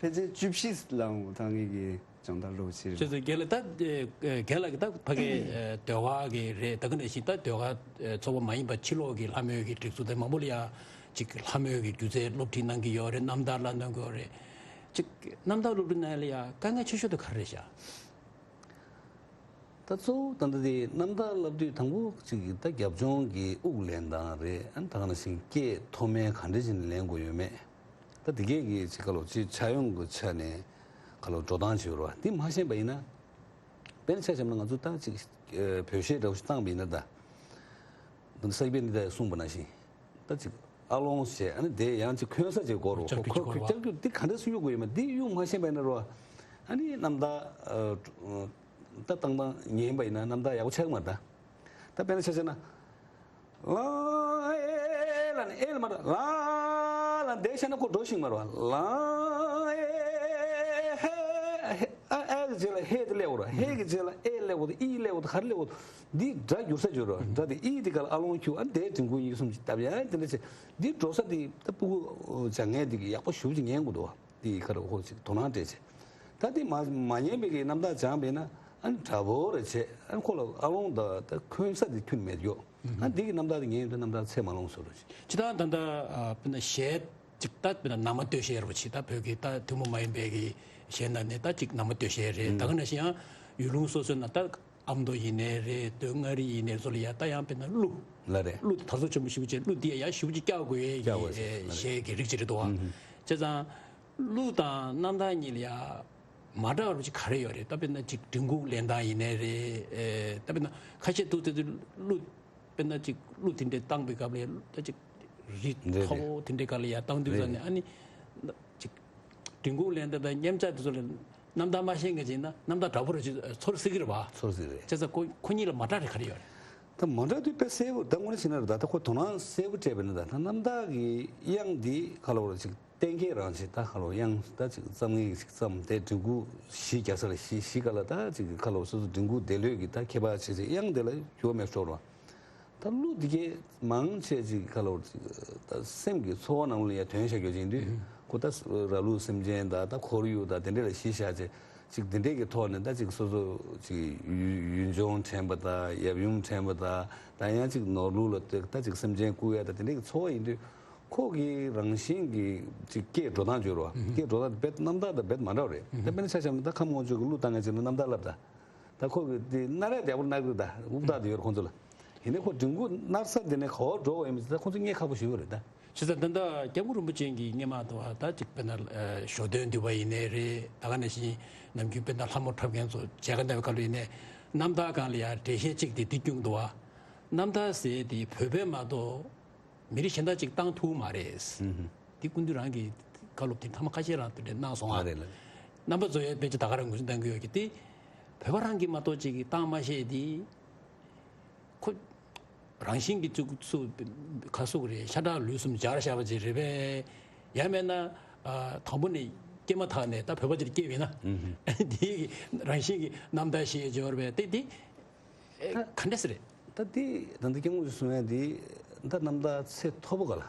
ཕལ་ཆེར་བཅུ་བཞི་ལའང་ད་ངེད་ཀྱི་སྦྱོང་བརྡར་རོགས་བྱེད་རེད། ཅེས་སོ་རྒན་ལགས་ད་རྒན་ལགས་ཀྱིས་ད་ཕ་གི་ཟློས་གར་གྱི་རེད། ད་ག་ནང་བཞིན་ད་ཟློས་གར་ཚོགས་པ་མ་ཡིན་པ་ཕྱི་ལོགས་ཀྱི་ལྷ་མོའི་གི་སྒྲིག་འཛུགས་དེ་མང་པོ་ལ་ཡ་ཅིག་ལྷ་མོའི་གི་སྒྱུ་རྩལ་སློབ་ཁྲིད་གནང་གི་ཡོད་རེད། རྣམ་ཐར་ལ་གནང་གི་ཡོད་རེད། ཅིག་རྣམ་ཐར་སློབ་ཁྲིད་གནང་ཡ་ལ་ཡ་དཀའ་ངལ་ཆེ་ཤོས་དེ་ག་རེ་རེད་ཤག་ད་གཙོ་བོ་ད་ལྟ་དེ་རྣམ་ཐར་བསླབ་དུས་དང་པོ་ཅིག་ད་རྒྱབ་ལྗོངས་ཀྱི་དབུགས་ལེན་སྟངས་རེད། ཨ་ནི་ད་ག་ནང་བཞིན་སྐད་མཐོ་དམན་ག་འདྲ་བྱས་ནས་ལེན་དགོས་ཡོད་མེད། ད་དེ་གས་ཀྱི་ཅིག་ག་ལོ་ཅིག་ཆ་ཡོང་གི་ཆ་ནས་ག་ལོ་འགྲོ་སྟངས་བྱེད་རོགས་འདི་མ་ཤེས་པ་ཡིན་ན། དཔེར་ན་ཆ་བཞག་ན་ང་ཚོ་ད་ཅིག་བོད་གཞས་འདྲ་བོ་ཞིག་བཏང་བ་ཡིན་ན་ད། ད་ས་སྐྱ་པཎྜི་ཏས་གསུངས་པ་ནང་བཞིན། ད་ཅིག་ཨ་ལོང་བྱས་ཨ་ནི་དེ་ཡང་ཅིག་འཁོན་ས་ཅིག་དགོས་རོགས་ཁོ་ཁོ་ཁོ་ལྕགས་ཀྱུ་འདི་ག་འདྲ་སེ་གཡུག་དགོས་ཡོད་མེད་འདི་གཡུག་མ་ཤེས་པ་ཡིན་ན་རོ། ཨ་ནི་རྣམ་ཐར་ད་བཏང་སྟངས་ཉན་པ་ཡིན་ན་རྣམ་ཐར་ཡག་པོ་ཆགས་ཀྱི་མ་རེད་ད། ད་དཔེར་ན་ཆ་བཞག་ན། ལ་ཨེ་ལ་ནི་ཨེ་ལ་མ་རེད། ལ་ལ་འདས་ཤ་ན་ཁོ་འགྲོ་ཤིང་མ་རེད་བ། ལ་ཨེ་ཧེ་ཨ་ཨེ་གི་རྗེས་ལ་ཧེ་དེ་སླེབས་འོ་ར། ཧེ་གི་རྗེས་ལ་ཨེ་སླེབས་འོ་དེ་ཨི་སླེབས་འོ་དེ་ག་རེ་སླེབས་འོ་དེ། འདི་སྒྲ་འགྱུར་ས་འགྱུར་ར། སྒྲ་དེ་ཨི་དེ་ག་ལ་ཨ་ལོང་ཁྱུ་ཨ་འདས་དྲིན་ཀུན་ཡིག་གསུམ་གྱི་སྟབས་ཡ་དེ་འདྲ་བྱས། འདི་འགྲོ་ས་དེ་ད་སྤུ་གུ་སྦྱང་མཁན་དེ་གི་ཡག་པོ་ཞུ་ཅིག་ཉན་དགོས་འདུག་བ། དེ་ཡི་ཁ་རུ་ཧོ་ཅིག་དོ་སྣང་སྤྲད་བྱས། ད་དེ་མ་མ་ཉན་པའི་གི་རྣམ་ཐར་སྦྱངས་པས་ན་ཨ་ནི་དྲག་པོ་རེ་བྱས་ཨ་ནི་ཁོ་ལ་ཨ་ལོང་ད་ད་འཁོན་ས་དེ་ཁྱོན་མེད་ཡོད། ཨ་འདི་གི་རྣམ་ཐར་དེ་ཉན་ཡོད་ད་རྣམ་ཐར་ཚད་མ་ལོངས་སུ་རུ་ཅིག་ཇི་ལྟར་ད་ལྟ་ཨ་དཔེར་ན་གཞས་ཅིག་ད་དཔེར་ན་ནང་མ་སྟོད་གཞས་རུ་ཅིག་ད་བོད་ཀྱི་ད་ཐུན་མོང་མ་ཡིན་པའི་གི་གཞས་ནང་ནས་ད་ཅིག་ནང་མ་སྟོད་གཞས་རེད། ད་ག་ནང་བཞིན་ཡང་ཡུལ་ལུང་སོ་སོའི་ནང་ད་ཨ་མདོ་ཡིན་ནའི་རེད། སྟོད་མངའ་རིས་ཡིན་ནའི་སོ་ལ་ཡ་ད་ཡང་དཔེར་ན་གླུ། ལ་རེད། གླུ་དར་སོ་ཆེན་པོ་ཞེ་པོ་ཅིག་གླུ་འདི་ཡ་ཡ་ཞེ་པོ་ཅིག་བཀྱག་དགོས་ཡས་བཀྱག་དགོས་ཀྱི་ཟེར་ལ་རེད། གཞས་ཀྱི་རིགས་ཅིག་རེད་འདུག་བ། ཨུ་ཧུ། བྱས་ཙང་གླུ་དང་རྣམ་ཐར་གཉིས་ལ་ཡ་མ་འདྲ་བ་ཅིག་ག་རེ་ཡོད་རེད། ད་དཔེར་ན་ཅིག་མགྲིན་ཁུག་ལེན་སྟངས་ཡིན་ནའི་རེད། ཨེ་ད་དཔེར་ན་ཁ་ཤས་འདུག་དེ་ཚོ་གླུ་དཔེར་ན་ཅིག་གླུ་དེ་འདྲས་བཏང་པའི་སྐབས་ལ་ཡ་ད་ཅིག་རི་རེད་མཐོ་རེད། པོ་དེ་འདྲས་སྒང་ལ་ཡ་བཏང་དུས་ཙང་ནས་ཨ་ནི་ཅིག་མགྲིན་ཁུག་ལེན་སྟངས་དང་མཉམ་བྱ་དེ་ཚོ་ལ་རྣམ་ཐར་མ་ཤེས་མཁན་ཅིག་ཡིན་ན་རྣམ་ཐར་འདྲ་པོ་རེ་ཅིག་ཚོར་སྲིད་ཀྱི་རེད་བ། ཚོར་སྲིད་རེད། བྱས་ཙང་ཁོ་ཁོ་གཉིས་ལ་མ་འདྲ་རེ་ག་རེ་ཡོད་རེད། ད་མ་འདྲ་དུས་དཔེ་གསལ་པོ་ད་དངོས་གནས་བྱས་ན་རེད་ད། ད་ཁོ་དོ་སྣང་གསལ་པོ་སྤྲད་པ་ཡིན་ན་ད་ད་རྣམ་ཐར་གྱི་དབྱངས་འདི་ག་ལ་བ་རེ་ཅིག་གཏན་འཁེལ་རང་ཅིག་ད་ག་ལ་བ་དབྱངས་ད་ཅིག་རྩོམ་མཁན་ཅིག་རྩོམ་དེ་མགྲིན་ཁུག་གཞི་རྒྱག་ས་ལ་གཞི་གཞི་ག་ལ་ད་ཅིག་ག་ལ་བ་སོ་སོ་མགྲིན་ཁུག་དེ་ལོས་ཀྱི་ད་ཁྱད་པར་ཆེ་ཆེ་དབྱངས་དེ་ལ་འགྱུར་བ་མེད་སྲོག་རོ། ད་གླུ་འདི་གས་མང་ཆེ་ཅིག་ག་ལ་བ་ཅིག་ད་སེམས་ཀྱི་ཚོར་བ་ནང་ལ་ཡ་དོན་བྱ་རྒྱུ་ཅིག་ཡིན་དུས་ཁོ་ད་ར་ལུག་སེམས་ཅན་དང་ད་ཁོར་ཡུག་དང་དེ་འདྲ་ལ་གཞི་བཞག་ཅིག་ཅིག་འདི་འདྲས་ཀྱི་ཐོག་ནས་ད་ཅིག་སོ་སོ་ཅིག་ཡུལ་ཡུལ་ལྗོངས་དྲན་པ་དང་ཡབ་ཡུམ་དྲན་པ་དང་ད་ཡང་ཅིག་ནོར་ལུག་ལ་ད་ཅིག་སེམས་ཅན་བཀུག་ཡ་དང་དེ་འདྲས་ཀྱི་ཚོར་བ་ཡིན་དུས་ཁོ་གི་རང་བཞིན་གྱི་ཅིག་སྐད་འགྲོ་སྟངས་བརྗོད་རོགས་སྐད་འགྲོ་སྟངས་རྦད་རྣམ་ཐར་དང་རྦད་མ་འདྲ་བ་རེད། ད་དཔེར་ན་ཆ་བཞག་ན་ད་ཁམས་སྔོན་ཆད་ཀྱི་གླུ་བཏང་མཁན་ཅིག་ལ་རྣམ་ཐར་ལབ་ད། ད་ཁོ་གི་དེ་སྣ་རལ་ཡག་པོ་སྣ་གི་ད་དབུགས་ཐག་དེ་ཡོད་རེད་ཁོང་ཚོ་ལ། ཡིན་ནའི་ཁོ་མགྲིན་ཁུག་སྣར་ས་དེ་ནས་ག་བར་འགྲོ་བ་ཡིན་མིན་ད་ཁོང་ཚོ་རྙེད་ཁག་པོ་ཞིག་ཡོད་རེད་ད། བྱས་ཙང་ད་ལྟ་སྐྱབས་མགོན་རིན་པོ་ཆེ་གིས་སྔོན་མ་དུ་བ་ད་ཅིག་དཔེར་ན་ཞོ་སྟོན་འདུས་པ་ཡིན་ནའི་རེད། ད་ག་ནང་བཞིན་ནམ་རྒྱུན་དཔེར་ན་ལྷ་མོ་འཁྲབ་མཁན་ཚོ་མཇལ་ཁ་གནང་བའི་སྐབས་ལ་ཡིན་ནའི་རྣམ་ཐར་སྒང་ལ་ཡང་འགྲེལ་བཤད་ཅིག་དེ་འདི་བསྐྱུངས་འདུག་བ། རྣམ་ཐར་ཟེར་དེ་བོད་པས་མ་གཏོགས་མི་རིགས་གཞན་དག་ཅིག་བཏང་ཐུབ་མ་རེད། འདི་སྐུ་མདུན་རང་གིས་བཀའ་སློབ་དེ་ཐ་མ་ཁ་ཤས་རང་དུ་འདྲ་གནང་སོང་ཨ། རེད་ལ། རྣམ་པ་ཚོ་ཡང་དཔེ་ཆ་ད་ག་རང་ངོས་འཛིན་གཏང་གི་ཡོད་ཀྱི་དེ། བོད་པ་རང་གིས་མ་གཏོགས་ཅིག་གིས་བཏང་མ་ཤེས་དེ། ཁོ་རང་བཞིན་གྱིས་ཚུགས་ཚུགས་ཁ་ཟུག་རེད། ཤ་ཁྲག་ལུས་གསུམ་སྦྱར་བཞག་པ་ཅིག་རེད་པས། ཡང་མིན་ན་དང་པོ་ནས་སྐྱེས་མ་ཐག་ནས་ད་བོད་པ་ཅིག་སྐྱེས་པ་ཡིན་ན། དེ་རང་བཞིན་གྱིས་རྣམ་ཐར་ཤེས་འབྱོར་བས་དེ་དེ་ག་འདྲས་རེད། ད་དེ་ད་ལྟ་སྐྱབས་མགོན་གྱིས་གསུང་ཡ་དེ་ད་རྣམ་ཐར་ཚད་མཐོ་པོ་ག་ལ།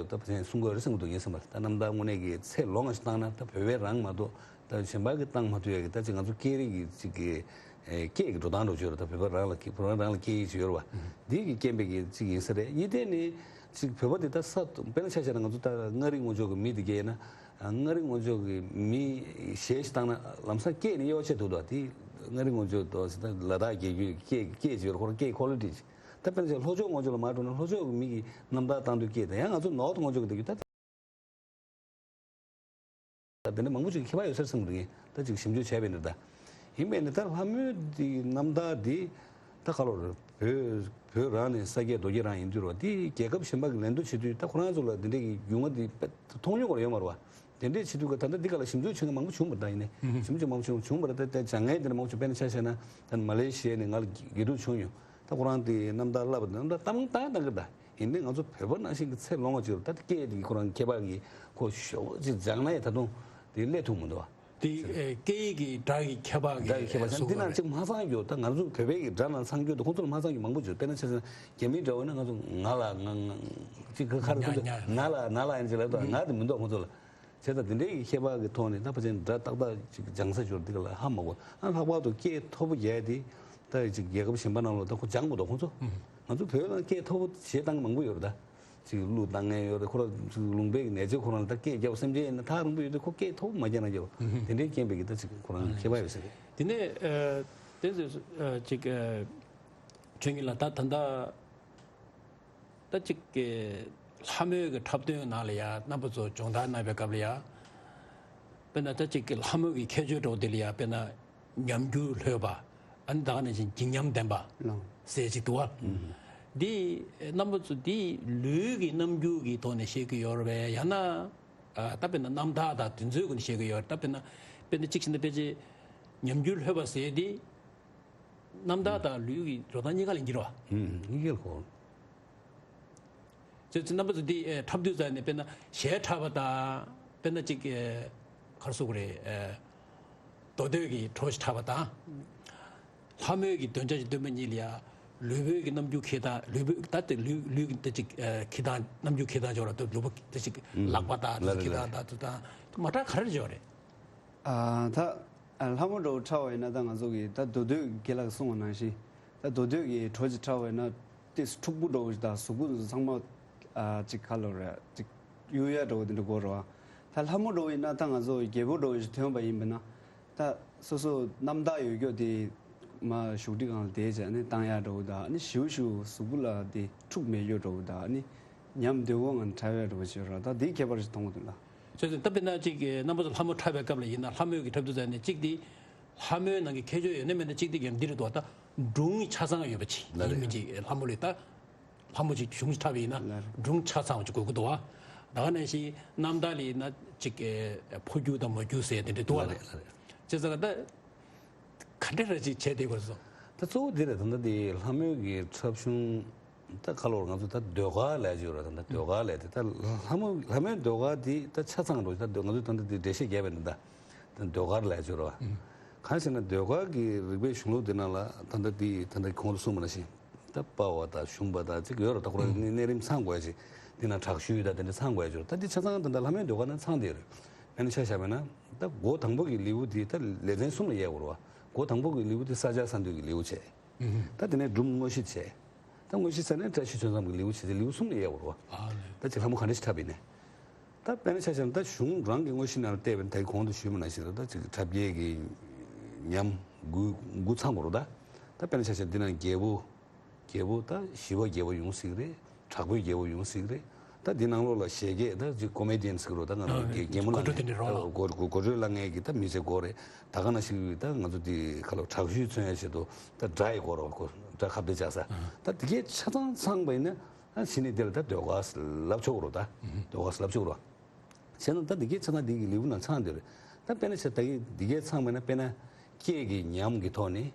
ད་བ་ཅན་གསུང་དགོས་རེད་བསམ་གྱི་འདུག་ངས་བསམ་པར་ད་རྣམ་ཐར་དངོས་གནས་ཀྱི་ཚད་ལོངས་ཤིག་བཏང་ན་ད་བོད་པའི་རང་མ་གཏོགས་ད་གཞན་པ་གིས་བཏང་མ་ཐུབ་ཡ་གི་ད་ཅིག་ང་ཚོ་སྐད་རིགས་ཀྱི་ཅིག་གི་སྐད་ཀྱི་འགྲོ་སྟངས་འགྲོ་ཆོག་རེད། ད་བོད་པ་རང་ལ་སྐད་བོད་པ་རང་ལ་སྐད་ཡིག་ཅིག་ཡོད་རེད་བ། འདི་གི་རྐྱེན་པས་ཀྱི་ཅིག་ཡིན་ས་རེད། གཉིས་ཐད་ནས་ཅིག་བོད་པ་དེ་ད་ས་དཔེར་ན་ཆ་བཞག་ན་ང་ཚོ་ད་མངའ་རིས་ངོས་ཕྱོགས་ཀྱི་མི་དེ་གས་ཡིན་ན། མངའ་རིས་ངོས་ཕྱོགས་ཀྱི་མི་གཞས་ཤིག་བཏང་ན་ལམ་སང་སྐད་ནི་དབྱེ་བ་ཕྱེ་ཐུབ་འདུག་དེ་མངའ་རིས་ངོས་ཕྱོགས་དང་ད་ལ་དྭགས་རྒྱལ་རྒྱུད་ཀྱི་སྐད་ཀྱི་སྐད་ཅིག་ཡོད་རེད། ཁོ་རང་སྐད་ཀྱི་ཁོ་ལི་ཊི་ཅིག་ད་དཔེར་ན་ལྷོ་ཕྱོགས་ངོས་ཕྱོགས་ལ་མར་འགྲོ་ན་ལྷོ་ཕྱོགས་ཀྱི་མི་གི་རྣམ་ཐར་བཏང་དུས་སྐད་དང་ཡང་ང་ཚོ་ནོར་ཐ་ངོས་ཕྱོགས་ཀྱི་དེ་རྒྱུ་ད་དེ་འདྲ་མང་པོ་ཅིག་ཁྱད་པར་ཡོད་ས་རེད་བསམ་གྱི་འདུག་ངས་ད་ཅིག་ཞིབ་འཇུག་བྱས་པ་ཡིན་ན་ད། ཡིན་པས་ནི་ད་ལྷ་མོའི་དེ་རྣམ་ཐར་དེ་ད་ག་ལོ་རེད། བོད་བོད་རང་ནས་ས་སྐྱེས་རྡོ་སྐྱེས་རང་ཡིན་དུས་རོ། དེ་རྒྱལ་ཁབ་གཞན་པ་གི་ལེན་འདོད་བྱེད་དུས་ད་ཁོ་རང་ཚོ་ལ་དེ་འདྲས་ཀྱི་རྒྱུས་མངའ་དེ་དཔེ་མཐོང་མྱོང་ག་ཡོད་མ་རེད་བ། དེ་འདྲས་བྱེད་དུས་ཀ་ད་ལྟ་འདི་ག་ལ་ཞིབ་འཇུག་བྱེད་མཁན་མང་པོ་བྱུང་བ་ད་ཡིན་ནའི་ཞིབ་འཇུག་མང་པོ་བྱུང་བྱུང་བ་རེད། ད་ད་བྱ་ངན་དེ་འདྲ་མང་པོ་བྱུང་། དཔེར་ན་ཆ་བཞག་ན་ད་མ་ལེ་ཤི་ཡ་ནས་ང་ལ་དགེ་ཕྲུག་བྱུང་ཡོང་། ད་ཁོ་རང་དེ་རྣམ་ཐར་བསླབ་པ་དང་རྣམ་ཐར་གཏམ་གཏམ་གཏང་གི་ད། ཡིན་ནའི་ང་ཚོ་བོད་པ་ནང་བཞིན་གྱི་ཚེ་ལོངས་པ་ཅིག་རེད། ད་སྐད་དེ་ཁོ་རང་ཁྱད་པར་གྱི་ཁོ་ཞོག་ཅིག་སྦྱངས་ན་ཡང་ད་དུང་དེ་སླེབས་ཐུབ་མི་འདུག་བ། དེ་ཨེ་སྐད་ཡིག་གི་སྒྲ་གི་ཁྱད་པར་གྱི་སྒྲ་གི་ཁྱད་པར་ཨེ་སོགས་འདི་ནང་རེད། གཅིག་མ་ཚང་རྒྱུ། ད་ང་ཚོ་བོད་པའི་གི་སྒྲ་ནང་ཚང་རྒྱུ་དང་ཁོང་ཚོ་ལ་མ་ཚང་རྒྱུ་མང་པོ་བྱུང་། དཔེར་ན་ཆ་བཞག་ན་རྒྱ་མིའི་སྒྲ་བོ་ན་ང་ཚོ་ང་ལ་ང་ང་གཅིག་གི་ཁ་རེ་ཁོང་ཚོ་ང་ལ་ང་ལ་ཡིན་ཅིག་ལབ་དང་ང་དེ་མི་འདུག་ཁོང་ཚོ་ལ། བྱས་ཙང་དེ་འདྲའི་གི་ཁྱད་པར་གྱི་ཐོག་ནས་ད་ཕལ་ཆེར་སྒྲ་ཏག་ཏག་ཅིག་སྦྱང་ས་ཅིག་འདི་ག་ལ་ཧ་མ་གོ། ཨ་ལྷག་པར་དུ་སྐད་མཐོ་པོ་རྒྱག་དེ་ད་ཅིག་རྒྱལ་ཁབ་གཞན་པ་ནང་ལོགས་ད་ཁོ་སྦྱང་དགོས་འདུག་ཁོང་ཚོ། ང་ཚོ་བོད་ལ་སྐད་མཐོ་པོ་བྱེད་སྟངས་མང་པོ་ཡོད་རེད་ད། ཅིག་གླུ་བཏང་མཁན་ཡོད་རེད། ཁོ་རང་ཅིག་ལུང་པའི་གི་ནད་བཅོས་ཁོ་རང་ལ་ད་སྐད་རྒྱབ་སེམས་ཅན་ཡིན་ན་ཐག་རིང་པོ་ཡོད་དུས་ཁོ་སྐད་མཐོ་པོ་མ་རྒྱག་ན་རྒྱབ། དེ་འདྲའི་རྐྱེན་པས་གི་ད་ཅིག་ཁོ་རང་ཁྱད་པར་ཡོད་ས་རེད། དེ་ནས་ཨ་དེ་ཚོ་ཨ་ཅིག་ཨ་ཁྱོད་ཉིད་ལ་ད་ད་ལྟ་ད་ཅིག་གི་ལྷ་མོའི་གི་འཁྲབ་སྟོན་ནང་ལ་ཡ་རྣམ་པ་ཚོ་སྦྱོང་བརྡར་གནང་བའི་སྐབས་ལ་ཡ། དཔེར་ན་ད་ཅིག་གི་ལྷ་མོ་གི་ཁྱད་ཆོས་འདྲ་བོ་དེ་ལ་ཡ་དཔེར་ན་ཉམས་འགྱུར་ལྷོད་པ། ཨ་ནི་ད་ག་ནང་བཞིན་བརྗིད་ཉམས་ལྡན་པ་ལགས། ཟེར་ཅིག་འདུག་བ། ཨུམ། འདི་རྣམ་པ་ཚོ་འདི་ལུས་ཀྱི་རྣམ་འགྱུར་གྱི་ཐོག་ནས་བཤད་ཀྱི་ཡོད་རེད་པས། ཡང་ན་ཨ་ད་དཔེར་ན་རྣམ་ཐར་དང་དེ་ཚོའི་སྒོ་ནས་བཤད་ཀྱི་ཡོད་རེད། ད་དཔེར་ན་དཔེར་ན་གཅིག་བྱས་ན་ཕལ་ཆེར་ཉམས་འགྱུར་ལྷོད་པ་ཟེར་དེ། རྣམ་ཐར་དང་ལུས་ཀྱི་འགྲོ་སྟངས་གཉིས་ཀ་ལ་འགྱུར་བ། ཨུམ། གཉིས་ཀ་ལ་གོ། ཅེས་ཅེས་རྣམ་པ་ཚོ་འདི་ཨེ་འཁྲབ་དུས་ཙམ་ནས་དཔེར་ན་གཞས་འཁྲབ་པ་དང་དཔེར་ན་ཅིག་ཨེ་ག་རེ་ཟེར་དགོས་རེད། ཨེ་མདོ་སྟོད་ཀྱི་བྲོ་ཞིག་འཁྲབ་པ་དང་། ལྷ་མོའི་གི་འདོན་ཆ་ཞིག་འདོན་པ་གཉིས་ལ་ཡ་ལུས་པོའི་གི་རྣམ་འགྱུར་འཁྱེར་སྟངས། ལུས་པོའི་ད་ལྟ་ལུས་ལུས་ཀྱི་ད་ཅིག་ཨེ་འཁྱེར་སྟངས། རྣམ་འགྱུར་འཁྱེར་སྟངས་ཅིག་ཡོད་ར། ད་ལུས་པོ་ད་ཅིག་ལག་པ་དང་ད་ཅིག་འཁྱེར་སྟངས་དང་དུ་དང་མ་འདྲ་ག་རེ་ཅིག་ཡོད་རེད། ཨ་ད་ལྷ་མོ་འདྲ་བོ་འཁྲབ་པ་ཡིན་ན་ད་ང་ཚོ་གི་ད་མདོ་སྟོད་དགེ་ལགས་གསུངས་པ་ནང་བཞིན་ད་མདོ་སྟོད་ཀྱི་བྲོ་ཅིག་འཁྲབ་པ་ཡིན་ན་ཏིས་འཁྲུག་པོ་འདྲ་བོ་ཞིག་དང་གཟུགས་པོ་ཚང་མ་ཨ་ཅིག་ག་ལབ་རེད། ཅིག་གཡུག་ཡ་འདྲ་བོ་དེ་འདྲ་དགོས་རེད་བ། ད་ལྷ་མོ་འདྲ་བོ་ཡིན་ན་ད་ང་ཚོ་རྒྱལ་པོ་འདྲ་བོ་ཞིག་ཐོན་པ་ཡིན་པ་ན་ད་སོ་སོ་རྣམ་དག་ཡོད་རྒྱུ་དེ་མ་བཞུགས་ཁྲི་སྒང་ལ་བསྡད་བྱས་ནས་བཏང་ཡ་འདྲ་བོ་དང་། ཨ་ནི་ཞིའུ་ཞིའུ་གཟུགས་པོ་ལ་དེ་འཁྲུག་མེད་རྒྱུ་འདྲ་བོ་དང་། ཨ་ནི་ཉམས་དོད་པོ་ངང་འཁྲབ་ཡ་འདྲ་བོ་ཞིག་རེད། ད་དེའི་ཁྱད་པར་ཞིག་མཐོང་གི་འདུག་ལ། བྱས་ཙང་ད་དཔེར་ན་ཅིག་གི་རྣམ་པ་ཚོ་ལྷ་མོ་འཁྲབ་པའི་སྐབས་ལ་ཡིན་ན་ལྷ་མོའི་གི་འཁྲབ་དུས་ཙམ་ནས་གཅིག་དེ་ལྷ་མོའི་ནང་གི་ཁྱད་ཆོས་ཡོད་ན་མེད་ན་གཅིག་དེ་གམ་འདི་རེད་འདུག་ད་སྒྲུང་གི་ཆ་ཚང་ཡོད་པ་ཅིག་ལ་རེད། ཡིན་མིན་ཅིག་ལྷ་མོ་ལས་ད་ལྷ་མོ་ཅིག་གཞུང་ཞིག་འཁྲབ་པ་ཡིན་ན་ལ་རེད། སྒྲུང་ཆ་ཚང་བ་ཅིག་དགོས་ཀྱི་འདུག་བ། ད་ག་ནང་བཞིན་རྣམ་ཐར་ལ་ཡིན་ན་ཅིག་ཨེ་ཕོ་རྒྱུད་དང་མ་རྒྱུད་ཟེར་དེ་འདྲ་འདུག་བ་ལ་ལ། རེད། ལ་རེད། བྱས་ཙང་ད་ག་འདྲ་ར་ཅིག་བྱས་བསྡད་དགོས་སོ། ད་གཙོ་བོ་འདི་རེད། ད་ལྟ་འདི་ལྷ་མོའི་གི་འཁྲབ་གཞུང་། ད་ག་ལོར་ང་ཚོ་ད་ཟློས་གར་ལབ་ཀྱི་ཡོད་རེད། ད་ལྟ་ཟློས་གར་ལབ་དེ་ད་ལྷ་མོ་ལྷ་མོའི་ཟློས་གར་དེ་ད་ཆ་ཚང་འགྲོ། ད་ང་ཚོ་ད་ལྟ་དེ་འགྲེལ་བཤད་རྒྱབ་པ་ཡིན་ད། ད་ཟློས་གར་ལབ་ཀྱི་ཡོད་རེད་བ། གང་ཞེ་ན་ཟློས་གར་གྱི་རིག་པའི་གཞུང་ལུགས་དེ་ནང་ལ་ད་ལྟ་དེ་ད་ལྟ་གོང་དུ་གསུངས་པ་ནང་བཞིན་ད་དཔའ་བ་དང་ཞུམ་པ་དང་ཅིག་ཡོད་རེད། ད་ཁོ་རང་གནས་རིམ་ཚང་དགོས་ཡ་ཅིག་དེ་ནང་དྲག་ཤུལ་དང་དེ་འདྲ་ཚང་དགོས་ཡ་ཅིག་ཡོད་རེད། ད་དེ་ཆ་ཚང་ད་ལྟ་ལྷ་མོའི་ཟློས་གར་ནང་ཚང་བསྡད་ཡོད་རེད། དཔེར་ན་ཆ་བཞག་པ་ཡིན་ན་ད་སྒོ་དང་པོ་གི་ལེའུ་དེ་ད་ལེ་ཚན་གསུམ་ལ་དབྱེ་དགོས་རེད་བ། སྒོ་དང་པོ་གི་ལེའུ་དེ་ས་སྐྱ་ས་འདུལ་གྱི་ལེའུ་བྱས། ད་དེ་ནས་སྒྲུབ་དངོས་གཞི་བྱས། ད་དངོས་གཞི་ཟེར་ནས་བཀྲ་ཤིས་ཆོས་འཚམས་ཀྱི་ལེའུ་བྱས་ཏེ་ལེའུ་གསུམ་ལ་དབྱེ་དགོས་རེད་བ། ཨ་ལས། ད་ཅིག་ལྷ་མོ་ག་འདྲ་ཞིག་འཁྲབ་ཡིན་ནས། ད་དཔེར་ན་ཆ་བཞག་ན་ད་གཞུང་རང་གི་དངོས་གཞི་ནང་ལ་བལྟས་པ་ཡིན་ད་གོང་དུ་ཞུས་པ་ནང་བཞིན་རེད། ད་ཅིག་འཁྲབ་རྒྱལ་གྱི་ཉམས་དགུ་དགུ་ཚང་དགོས་རེད། ད་ད་དཔེར་ན་ཆ་བཞག་ན་འདི་ནང་རྒྱལ་པོ། རྒྱལ་པོ་ད་ཞི་བ་རྒྱལ་པོ་ཡོང་སྲིད་རེད། དྲག་པོའི་རྒྱལ་པོ་ཡོང་སྲིད་རེད། ད་འདི་ནང་ལོགས་ལ་གཞས་སྐད་ད་ཅིག་ཀོ་མེ་ཌི་ཡན་ཟེར་གི་རོ། ད་ང་ཚོ་ཨ་རྒྱལ་རྒྱལ་མོ་གོ་ལ་སྒྲོ་དེ་འདྲ་རོ་ལ། གོ་གོ་གོ་སྒྲོ་ལ་ངས་ཀྱི་ད་མི་ཚེ་གོ་རེད། ད་ག་ནང་བཞིན་ད་ང་ཚོ་འདི་ཁ་ལོ་དྲག་ཤུལ་མཚོན་ཡ་ཆེད་དུ་ད་སྒྲ་ཡི་གོ་རོ། གོ་སྒྲ་ཁ་བརྡ་བྱ་ས། ད་འདི་གའི་ཆ་ཚང་ཚང་པ་ཡིན་ན་ཨ་གཞི་ནས་དེ་ལ་ད་ཟློས་གར་ལབ་ཆོག་གི་རོ། ད་ཟློས་གར་ལབ་ཆོག་གི་རོ། བྱས་ན་ད་འདི་གའི་ཆ་ཚང་འདི་གི་ལེའུ་ནང་ཚང་འདི་རེད། ད་དཔེར་ན་ཆ་ད་གི་འདི་གའི་ཚང་མེད་ན་དཔེར་ན་སྐད་ཀྱི་ཉམས་ཀྱི་ཐོག་ནས་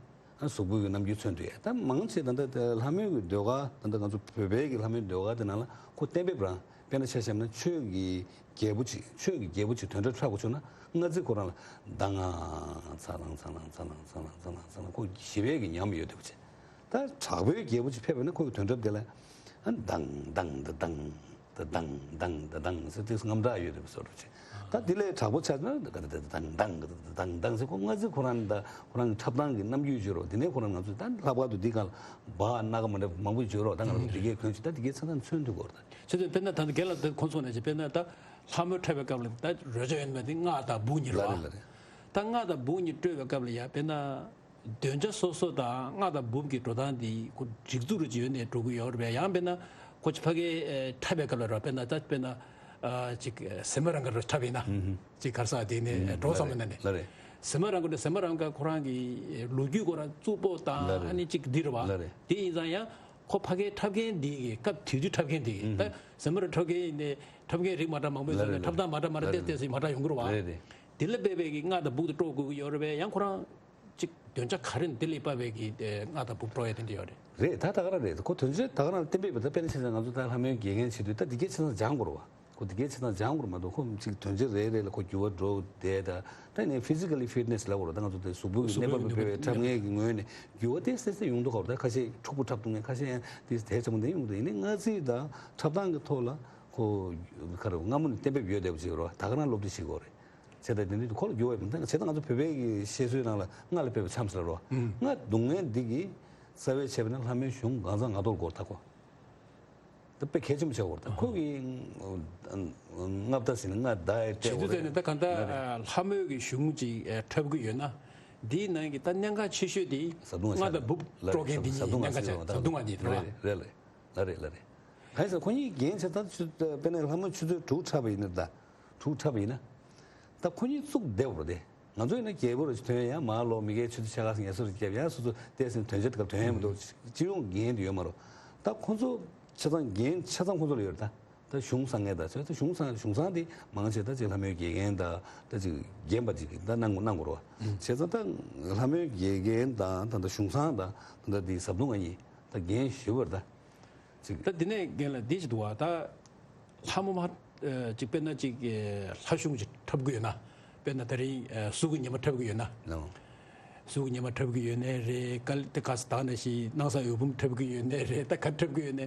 ཨ་གཟུགས་པོ་གི་རྣམ་འགྱུར་མཚོན་ཐུབ་ཡ། ད་མང་ཆེ་ད་ལྟ་ལྷ་མོའི་གི་ཟློས་གར་ད་ལྟ་ང་ཚོ་བོད་པའི་གི་ལྷ་མོའི་ཟློས་གར་དེ་ནང་ལ་ཁོ་གཏན་འབེབས་རང་དཔེར་ན་ཆ་བཞག་ན་ཆོས་ཀྱི་རྒྱལ་པོ་ཅིག་ཆོས་ཀྱི་རྒྱལ་པོ་ཅིག་དོན་འགྲུབ་འཁྲབ་དགོས་བྱུང་ན་སྔ་རྩིས་ཁོ་རང་ལ་ད་ང་ཚ་ལང་ཚ་ལང་ཚ་ལང་ཚ་ལང་ཚ་ལང་ཚ་ལང་ཁོ་ཞི་བའི་གི་ཉམས་ཡོད་དེ་བ་ཅིག་ད་དྲག་པོའི་རྒྱལ་པོ་ཅིག་ཕེབས་པ་ན་ཁོ་གི་དོན་འགྲུབ་དེ་ལ་ཨ་དང་དང་དང་དང་། ད་དང་དང་ད་དང་ཟེར་དེ་རྔམ་སྐྲག་ཡོད་རེད་བཟོ་འདྲ་ཅིག་ད་དེ་ལས་དྲག་པོ་ཆགས་ན་ད་དང་དང་ད་དང་དང་ཟེར་ཁོ་སྔ་རྩིས་ཁོ་རང་ད་ཁོ་རང་གི་འཁྲབ་སྟངས་ཀྱི་རྣམ་འགྱུར་བརྗོད་རོགས། དེ་ནས་ཁོ་རང་ང་ཚོས་ད་ལྷག་པར་དུ་འདི་ག་ལ་སྦ་སྣ་ཁ་མ་འདྲ་མང་པོ་བརྗོད་རོགས། ད་ང་ཚོ་འདི་གའི་གོན་ཆུ་ད་འདི་གའི་ཚ་ཚ་མཚོན་ཐུབ་དགོས་རེད། ད་ཆེ་ཚོད་དཔེར་ན་ད་ལྟ་རྒན་ལགས་ད་ཁོང་ཚོ་ནས་ཅིག་དཔེར་ན་ད་ལྷ་མོ་འཁྲབ་པའི་སྐབས་ལ་ད་རོལ་ཆ་ཡོད་མེད་དེ་རྔ་དང་སྦུག་གཉིས་རེད་བ། ལ་རེད་ལ་རེད། ད་རྔ་དང་སྦུག་གཉིས་དཀྲོལ་བའི་སྐབས་ལ་ཡ་དཔེར་ན། འདོན་ཆ་སོ་སོ་དང་རྔ་དང་འབུབ་ཀྱི་འགྲོ་སྟངས་འདི་ཁོ་སྒྲིག་འཛུགས་རུ་ཅིག་ཡོད་ནས་འགྲོ་གི་ཡོད་རེད་པས། ཡང་དཔེར་ན་ཁོ་ཅིག་ཕ་གིའི་འཁྲབ་པའི་སྐབས་ལ་ར་དཔེར་ན་ད་དཔེར་ན་ཅིག་སེ་མ་རང་ག་རུ་འཁྲབ་ཡིན་ན་ཅིག་གར་ས་དེ་ནས་འགྲོ་བསམ་ན་ནས། ལ་རེད། ཟ་མ་རང་གི་ནས་ཟ་མ་རང་ག་ཁོ་རང་གི་ལོ་རྒྱུས་ཁོ་རང་གཙུག་པོ་དང་ལ་རེད། ཨ་ནི་གཅིག་འདི་རེད་བ། ལ་རེད། དེ་ཡིན་ཙང་ཡང་ཁོ་ཕ་གིའི་འཁྲབ་མཁན་འདི་གི་སྐབས་དེ་དུས་འཁྲབ་མཁན་འདི་གི་ཨུ་ད་ཧུ། ཟ་མ་རང་འཁྲབ་མཁན་ཡིན་ནས་འཁྲབ་མཁན་རིགས་མ་འདྲ་མང་པོ་ཡོད་ལ་ཙང་ནས་འཁྲབ་སྟངས་མ་འདྲ་མ་འདྲ་ལ་ཏེས་ཏེས་སུ་མ་འདྲ་ཡོང་གི་རེད་བ། རེད་རེད། དེ་ལ་དཔེ་བའི་གི་རྔ་དང་སྦུག་དེ་དཀྲོག་དགོས་ཀྱི་ཡོད་རེད་བས། ཡང་ཁོ་རང་གཅིག་འདོན་ཆ་ག་རེ་འདི་ལ་དཔའ་བའི་གི་རྔ་དང་སྦུག་དཀྲོག་ཡ་དེ་འདྲ་ཡོད་རེད། རེད། ད་ད་ག་རང་རེད། ཁོ་དོན་ཆེན་ད་ག་རང་གཏན་འབེབས་པ་ད་དཔེར་ན་བྱས་ཙང་ང་ཚོ་ད་ལྷ་མོའི་དགེ་རྒན་བྱེད་དུས་ད་འདི་གའི་བྱས་ཙང་སྦྱང་དགོས་རེད་བ། ཁོ་དེ་གའི་བྱས་ཙང་སྦྱང་དགོས་མ་གཏོགས་ཁོ་ཅིག་དོན་ཆེན་རེ་རེ་ལ་ཁོ་འགྱུར་བ་འགྲོ་བསྡད་ད། ད་ནས་physically fitness ལབ་དགོས་རེད། ད་ང་ཚོ་དེ་གཟུགས་པོའི་གཟུགས་གནས་པོའི་བབ་ནུས་པ་འཕེལ་བའི་འཕེལ་འཁྲབ་མཁན་གྱི་ངོས་ནས་འགྱུར་བ་ཏོག་ཙམ་ཏོག་ཙམ་ཡོང་གི་འདུག་ག་ད་ཁ་ཤས་འཁྲུག་པོ་འཁྲབ་ཐུབ་མཁན། ཁ་ཤས་ཡང་དེ་དེ་ཚོ་མ་འདི་ཡོང་གི་འདུག་ཡིན་ནའི་སྔ་ཕྱི་ད་འཁྲབ་སྟངས་ཀྱི་ཐོག་ལ་ཁོ་ག་རེ་སྔ་མོ་ནས་གཏན་འབེབས་ཡོད་བསྡད་པ་ཅིག་རེད་བ། ད་ག་རང་སློབ་ཁྲིད་བྱེད་དགོས་རེད། བྱས་ཙང་དེ་འདྲའི་ཁོ་ལ་འགྱུར་བ་ཡོད་མ་རེད། བྱས་ཙང་ང་ཚོ་བོད་པའི་གི་བཤད་སྲོལ་ནང་ལ་རྔ་ལ་དཔེ་བ་འཆམ་ཟེར་རོ། ཨུམ། རྔ་རྡུང་མཁན་འདི་གིས་རྩ་བའི་བྱས་པ་ན་ལྷ་མོའི་གཞུང་གང་ཚང་ང་ཐོག་སྐོར་ད་ཁོ། ད་དཔེ་གལ་ཆེན་པོ་ཆགས་ཡོད་རེད། ད་ཁོ་གི་རྔ་བརྡ་ཟེར་ནས་རྔ་བརྡ་ཡི་བྱེད་དུས་ཙམ་ནས་ད་ག་འདྲ་ལྷ་མོའི་གི་གཞུང་ཅིག་འཁྲབ་གི་ཡོད་ན། འདིའི་ནང་གི་ད་གནད་འགག་ཆེ་ཤོས་དེ་རྔ་དང་སྦུག་དཀྲོག་མཁན་འདི་གཉིས་གནད་འགག་ཆེ། བཟའ་བཏུང་ང་གཉིས་རེད་བ། རེད་རེད་རེད་རེད། གང་ཡིན་ཟེར་ཁོ་གཉིས་རྒན་བྱས་ད་ཆུ་དཔེར་ན་ལྷ་མོ་ཆུ་ཚོད་དྲུག་འཁྲབ་པ་ཡིན་ན། ད་དྲུག་འཁྲབ་པ་ཡིན་ན། ད་ཁོ་གཉིས་བཙུགས་བསྡད་པ་རེད་དེ། ང་ཚོ་ཡིན་ན་རྒྱལ་པོ་རུ་ཐོན་ཡང་མ་ལོ་མི་སྒེར་ཆུ་ཚོད་ཕྱེད་ཀ་ངལ་གསོ་རུ་བརྒྱབ་ཡང་སོ་སོ་ཏོག་ཙམ་དོན་ཆེན་སྐབས་ཐོན་ཡང་མི་འདུག་སྤྱི་ཡོངས་འགན་དུ་ཡོད་མ་རེད། ད་ཁོ་ཚོ་ཆ་ཚང་འགན་ཆ་ཚང་ཁོ་ཚོ་ལ་ཡོད་རེད། ད་ད་གཞུང་བསྲང་མཁན་ད་ཆ་ད་གཞུང་བསྲང་གཞུང་བསྲང་དེ་མང་ཆེ་ད་ཅིག་ལྷ་མོའི་དགེ་རྒན་ད་ད་ཅིག་རྒན་པ་ཅིག་གིས་ད་གནང་དགོས་གནང་དགོས་རེད་བ། བྱས་ཙང་ད་ལྷ་མོའི་དགེ་རྒན་དང་ད་ད་གཞུང་བསྲང་དང་ད་ད་དེ་བཟའ་བཏུང་ང་གཉིས་ད་འགན་ཞུས་པ་རེད་ད། ཅིག་ད་འདི་ནས་རྒན་ལགས་འདི་ཅིག་འདུག་བ། ད་ལྷ་མོ་མ་ཅིག་དཔེར་ན་ཅིག་ལྷ་གཞུང་ཅིག་འཁྲབ་གི་ཡོད་ན། དཔེར་ན་ད་རིང་གཟུགས་ཀྱི་ཉི་མ་འཁྲབ་གི་ཡོད་ན། ལགས། གཟུགས་ཀྱི་ཉི་མ་འཁྲབ་གི་ཡོད་ནའི་རེད། ག་ལ་དེ་ག་ས་ད་ནང་བཞིན་སྣང་ས་འོད་འབུམ་འཁྲབ་གི་ཡོད་ནའི་རེད། ད་ག་འཁྲབ་གི་ཡོད་ནའི།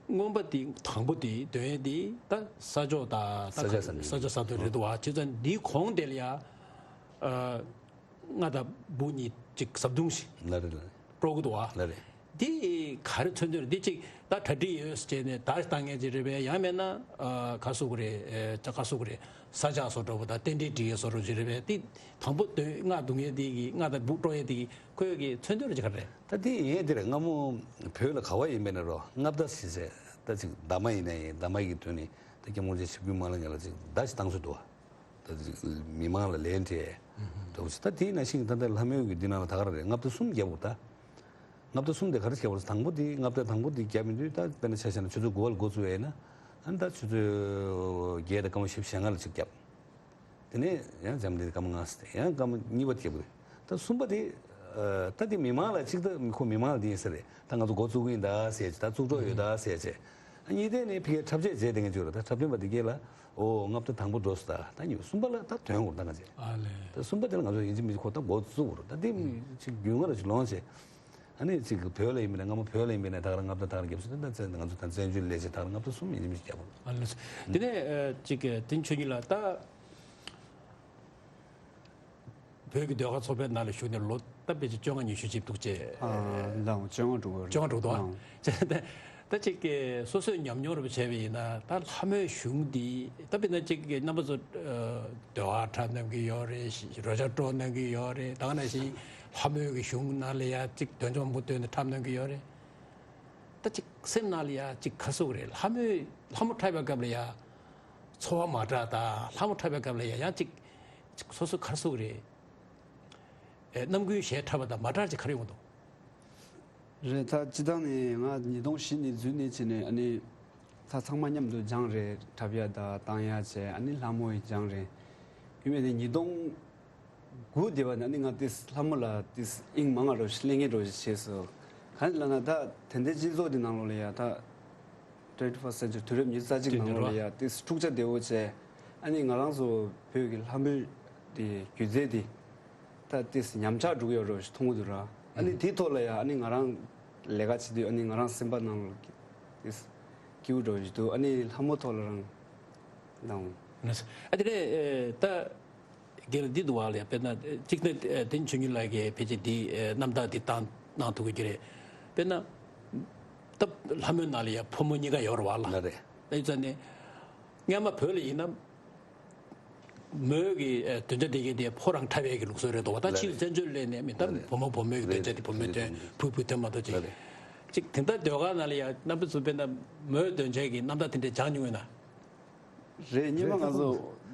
མངོན་པ་དེ་དང་པོ་དེ་འདོན་ཡས་དེ་ད་ས་ཕྱོགས་ད་ད་ས་ཆ་ས་ས་ཆ་ས་ཐོག་རེད་འདུག་བ། བྱས་ཙང་འདིའི་གོང་དེ་ལ་ཡ་རྔ་དང་སྦུག་གཉིས་ཅིག་བཟའ་བཏུང་ཞིག་ལ་རེད་ལ་རེད། དཀྲོག་གི་འདུག་བ། ལ་རེད། འདི་ག་རེ་མཚོན་དོན་རེད། འདི་ཅིག་ད་གྲ་སྒྲིག་ཡོད་ཟེར་བྱས་ནས་ད་བཏང་མཁན་ཅིག་རེད་པས། ཡང་མེད་ན་ཨ་ག་སུ་གི་རེད། ཨེ་ཅ་ག་སུ་གི་རེད། ས་ཆ་བཟོ་འདྲ་པོ་དང་རྟེན་འབྲེལ་སྒྲིག་ཡས་བཟོ་འདྲ་ཅིག་རེད་པས། འདི་དང་པོ་དོན་རྔ་རྡུང་ཡས་འདི་གི་རྔ་དང་སྦུག་དཀྲོག་ཡས་འདི་གི་ཁོའི་གི་མཚོན་དོན་རེ་ཅིག་ག་རེ་རེད། ད་འདི་ཡིན་དེ་རེད། སྔ་མོ་བོད་ལ་ག་བ་ཡིན་པས་ན་རོ་རྔ་བརྡ་ཟེར་བྱས་ད་ཅིག་འདབ་མ་ཡིན་ན་ཡིན། འདབ་མ་གི་དོན་ནི་ད་སྐྱབས་མགོན་རྒྱལ་ཆེན་ཆིབས་བསྒྱུར་མ་ལ་ངེད་ལ་ཅིག་བརྡ་ཞིག་བཏང་སྲོལ་འདུག་བ། ད་ཅིག་མི་མང་ལ་ལན་སྤྲད་འདྲ་པོ་ཞིག་ད་དེའི་ནང་བཞིན་ད་ལྟ་ལྷ་མོའི་གི་འདི་ནང་ལ་ད་ག་རེ་རེད། རྔ་བརྡ་གསུམ་བརྒྱབ་འདུག་ད་རྔ་བརྡ་གསུམ་དེ་ག་རེ་བརྒྱབ་པ་རེད། དང་པོ་དེ་རྔ་བརྡ་དང་པོ་དེ་བརྒྱབ་ཡིན་དུས་ད་དཔེར་ན་ཆ་བཞག་ན་ཆུ་ཚོད་དགུ་པ་ལ་འགོ་བཙུགས་ཡས་ན། ཨ་ནི་ད་ཆུ་ཚོད་བརྒྱད་དང་སྐར་མ་བཞི་བཅུ་ཞེ་ལྔ་ལ་ཅིག་བརྒྱབ། དེ་ནས་ཡང་འཇམ་ལྡན་སྐར་མ་ལྔ་ཟེར་ཏེ་ཡང་སྐར་མ་གཉིས་པ་བརྒྱབ་དགོས། ད་གསུམ་པ་དེ་ཨ་ད་དེ་མི་མང་ལ་གཅིག་ད་ཁོ་མི་མང་ལ་དེ་ཡིན་ས་རེད། ད་ང་ཚོ་འགོ་བཙུགས་ཀྱི་ཡིན་ད་ཟེར་ཅིག་ད་བཙུགས་འགྲོ་ཡོད་ད་ཟེར་ཅིག་ཨ་གཉིས་དེ་ནས་ཕ་གིར་འཁྲབ་ཆས་བརྗེས་བསྡད་མཁན་ཅིག་ཡོད་རེད། ད་འཁྲབ་སྟོན་པ་དེ་གས་ལ་ཨོ་རྔ་བརྡ་དང་པོ་འགྲོ་སོང་། ད་ད་གཉིས་པ་གསུམ་པ་ལ་ད་དོན་དགོས་ད་ང་ཚོས། ཨ་ལས། ད་གསུམ་པ་དེ་ལ་ང་ཚོ་ཡིན་གཅིག་མིན་གཅིག་ཁོ་ད་འགོ་བཙུགས་དགོས་རེད། ད་དེ་ཅིག་རྒྱུས་མངའ་ར་ཅིག་ལོངས་བྱས། ཨ་ནི་ཅིག་བོད་ལ་ཡིན་པ་ན་སྔ་མོ་བོད་ལ་ཡིན་པ་ན་ད་ག་རང་རྔ་བརྡ་ད་ག་རང་བརྒྱབ་སོང་། ད་བཙན་ད་ང་ཚོ་ད་བཙན་བྱོལ་ལས་བྱེད་ད་ག་རང་རྔ་བརྡ་གསུམ་ཡིན་གཅིག་མིན་གཅིག་བརྒྱབ་པ། ཨ་ལགས་སོ། དེ་ནས་ཨ་ཅིག་དེ་ཆོས་ཉིད་ལགས་ད་བོད་ཀྱི་ཟློས་གར་ཚོགས་པའི་ནང་ལ་ཞུགས་ནས་ལོ་ད་ཕལ་ཆེར་བཅོ་ལྔ་ཉི་ཤུ་ཅིག་འདུག་ཅེས། ཨ་ལགས་འོང་། བཅོ་ལྔ་འགྲོ་གི་རེད། བཅོ་ལྔ་འགྲོ་འདུག་ཨ། ཨང་། ད་ཅིག་གི་སོ་སོས་ཉམས་མྱོང་རེ་བྱས་པ་ཡིན་ན་ད་ལྷ་མོའི་གཞུང་འདི་ད་དཔེར་ན་ཅིག་གི་རྣམ་པ་ཚོ་ཨ་ཟློས་གར་འཁྲབ་གནང་གི་ཡོད་རེད། རོལ་ཆ་དཀྲོག་གནང་གི་ཡོད་རེད། ད་ག་ནང་བཞིན་ལྷ་མོའི་གི་གཞུང་ནང་ལ་ཡ་ཅིག་འདོན་ཆ་མང་པོ་བཏོན་ནས་འཁྲབ་གནང་གི་ཡོད་རེད། ད་ཅིག་སེམས་ནང་ལ་ཡ་ཅིག་ག་རེ་ཟེར་དགོས་རེད། ལྷ་མོའི་ལྷ་མོ་འཁྲབ་པའི་སྐབས་ལ་ཡ་ཚོར་བ་མ་འདྲ་དང་། ལྷ་མོ་འཁྲབ་པའི་སྐབས་ལ་ཡ་ཡང་ཅིག་ཅིག་སོ་སོ་ག་རེ་ཟེར་དགོས་རེད། ཨེ་རྣམ་ཀུན་གཞས་འཁྲབ་པ་དང་མ་འདྲ་ཅིག་ག་རེ་ཡོང་གི་འདུག་རེད། ད་སྤྱིར་བཏང་ནས་ང་ཉིས་སྟོང་བཞི་ནས་འཛུལ་ནས་བྱས་ནས་ཨ་ནི་ད་ཚང་མ་མཉམ་དུ་སྦྱངས་རེད། འཁྲབ་ཡ་དང་བཏང་ཡ་བྱས། ཨ་ནི་ལྷ་མོ་ཡི་སྦྱངས་རེད། ཡིན་པས་ནས་ཉིས་སྟོང་དགུ་དེ་བ་ནས་ཨ་ནི་ང་ཏིས་ལྷ་མོ་ལ་ཏིས་དབྱིངས་མང་ང་རོ་ཞིག་ལེན་མཁན་རོ་ཞིག་བྱས་སོང་། གང་ལ་ན་ད་དེ་འདྲའི་སྤྱི་ཚོགས་དེ་ནང་ལོགས་ལ་ཡ་ད་twenty first century དུས་རབས་ཉི་ཤུ་རྩ་གཅིག་ནང་ལོགས་ལ་ཡ་ཏིས་འཁྲུག་ཆ་དེ་བོ་བྱས། ཨ་ནི་ང་རང་ཚོ་བོད་ཀྱི་ལྷ་མོའི་དེ་སྒྱུ་རྩལ་དེ་ད་ཏིས་ཉམས་ཆག་འགྲོ་གི་ཡོད་རོ་ཞིག་མཐོང་གི་འདུག་ར། ཨ་ནི་དེའི་ཐོག་ལ་ཡ་ཨ་ནི་ང་རང་ལས་ཀ་བྱེད་དུས་ཨ་ནི་ང་རང་སེམས་པ་ནང་ལ་ཏིས་སྐྱིད་པོ་འགྲོ་ཞིག་འདུག་ཨ་ནི་ལྷ་མོ་ཐོག་ལ་རང་ལའང་། ཨ་དེ་ནས་ཨེ་ད་རྒན་ལགས་འདི་འདུག་བ་ལ་ཡ། དཔེར་ན་གཅིག་ནས་ཨེ་དེ་ཆོས་ཉིད་ལགས་ཀྱིས་ཕལ་ཆེར་འདི་ཨེ་རྣམ་ཐར་འདི་བཏང་གནང་ཐུབ་ཀྱི་རེད། དཔེར་ན་ད་ལྷ་མོའི་ནང་ལ་ཡ་ཕོ་མོ་གཉིས་ཀ་ཡོད་རེད་བ་ལ། ལ་རེད། ད་ཡིན་ཙང་ནས་སྔན་མ་བོད་ལ་ཡིན་ན་མོའི་གི་ཨེ་འདོན་ཆ་དེ་གའི་དེ་ཕོ་རང་འཁྲབ་ཡས་ཀྱི་ལུགས་སྲོལ་རེད་འདུག་བ། ད་ལ་ཕྱིས་རེད། བཙན་བྱོལ་སླེབས་ནས་མི་ད་ལ་རེད། བུ་མོ་བུ་མོའི་གི་རེད་འདོན་ཆ་རེད། དེ་བུ་མོས་རེད་འདོན། རེད། བུ་བུས་འདོན་མ་གཏོགས་ཅིག་ལ་རེད། ཅིག་དེ་འདྲ་ཟློས་གར་ནང་ལ་ཡ་རྣམ་པ་ཚོ་དཔེར་ན་མོའི་འདོན་ཆའི་གི་རྣམ་ཐར་དེ་འདྲ་སྦྱངས་མྱོང་ཡོད་ན། རེད། སྔོན་མ་ང་ཚོ་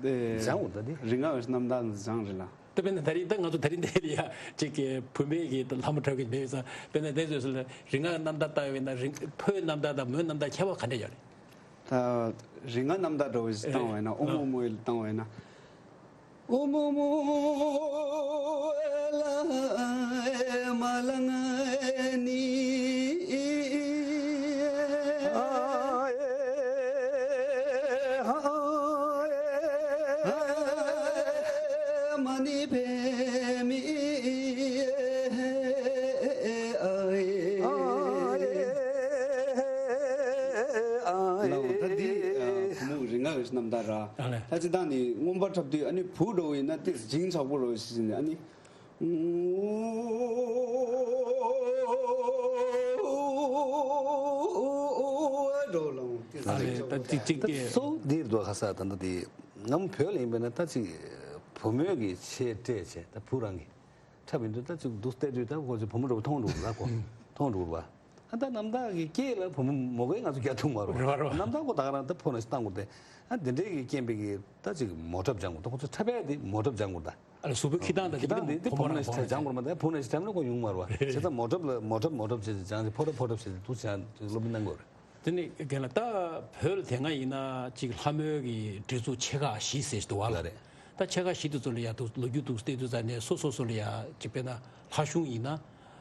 དེ་སྦྱངས་འོ་ད་དེ། རིག་སྔགས་རྣམ་ཐར་སྦྱངས་རེད་ལ། དཔེར་ན་ད་རིང་ད་ང་ཚོ་ད་རིང་འདིར་ཡ་གཅིག་གི་བུད་མེད་ཀྱི་ལྷ་མོ་འཁྲབ་མཁན་མེད་ཙང་། དཔེར་ན་དེ་ཚོས་ལ་རིག་སྔགས་རྣམ་ཐར་ལྟ་བས་ན་རིག་ཕོའི་རྣམ་ཐར་དང་མོའི་རྣམ་ཐར་ཁྱད་པར་ག་འདྲ་ཡོད་རེད། ད་རིག་སྔགས་རྣམ་ཐར་འདྲ་བོ་ཞིག་བཏང་བས་ན། ཨོ་མོ་མོ་ཡིས་བཏང་བས་ན། ཨོ་མོ་མོ་ཨེ་ལ་ཨེ་མ་ལ་ང་ནི། ཨ་ཨེ་ཧ་ཨེ་མ་ནི་བེ་མི་ཨེ་ཨ་ཨེ། ལའོ། ད་འདི་ཨ་བུ་མོ་གི་རིག་སྔགས་ཀྱི་རྣམ་ཐར་ར། ཨ་ལས། ད་སྤྱིར་བཏང་ནི་རྔོན་པ་འཁྲབ་དུས་ཨ་ནི་བུ་འདྲ་བོ་ཡིན་ན་ཏིས་འཇིང་ཆགས་པོ་རོ་ཞིག་ནི་ཨ་ནི། འགྲོ་ལ་འོང་། ཏིས་ཨ་ལས། འཇིང་ཆགས་ད་པོ་ཅིག་ཅིག་ད་གི་གཙོ་བོ་འདིར་འདུག་ཁ་ས། ད་ལྟ་དེ་ང་མོ་བོད་ལ་ཡིན་པས་ན་ད་ཅིག་བུ་མོ་གི་ཆས་སྤྲས་བྱས། ད་བུ་རང་གི་འཁྲབ་ཡིན་དུས་ད་ཅིག་འདུག་བལྟས་དུས་ད་ཁོ་ཅིག་བུ་མོ་འདྲ་པོ་མཐོང་འགྲོ་གི་ར། ཁོ་མཐོང་འགྲོ་གི་ར། ཨ་ད་རྣམ་ཐར་གྱི་སྐད་ལ་བུ་མོ་མོ་གས་ང་ཚོ་རྒྱག་ཐུབ་མ་རེད། རེད་པ། རེད་པ། རྣམ་ཐར་ཁོ་ད་ག་རང་ད་ཕོ་ན་ཞིག་བཏང་དགོས་ཏེ། ཨ་དེ་འདྲའི་གི་རྐྱེན་པས་གི་ད་ཅིག་མོ་འཁྲབ་སྦྱང་དགོས། ད་ཁོ་ཚོ་འཁྲབ་ཡ་དེ་མོ་འཁྲབ་སྦྱང་དགོས་ད། ཨ་ལ་གཟུགས་པོའི་འཁྱེར་སྟངས་དང་འཁྱེར་སྟངས་དེ་དེ་བུ་མོ་ན་ཞིག་སྦྱང་དགོས་མ་ད། བུ་ན་ཞིག་འཁྲབ་ན་ཁོ་ཡོང་མ་རེད་པ། རེད། བྱས་ཙང་མོ་འཁྲབ་ལ་མོ་འཁྲབ་མོ་འཁྲབ་བྱས་ཏེ་སྦྱངས་ཏེ་ཕོ་འཁྲབ་ཕོ་འཁྲབ་བྱས་ཏེ་འདུག་སྦྱངས་ཏེ་སློབ་གཉེར་གནང་དགོས་རེད། དེ་ནི་རྒན་ལགས། ད་བོད་ལ་དེ་སྔ་ཡིན་ན་ཅིག་ལྷ་མོའི་གི་སྒྲིག་འཛུགས་ཆེ་ཁག་བཞི་ཟེར་ཞིག་འདུག་བ། ལགས་རེད། ད་ཆེ་ཁག་བཞི་དེ་ཚོ་ལ་ཡ་འདུག་ལོ་རྒྱུས་འདུག་བལྟས་དུས་ཙ་ནས་སོ་སོ་སོ་ལ་ཡ་ཅིག་དཔེར་ན་ལྷ་གཞུང་ཡིན་ན།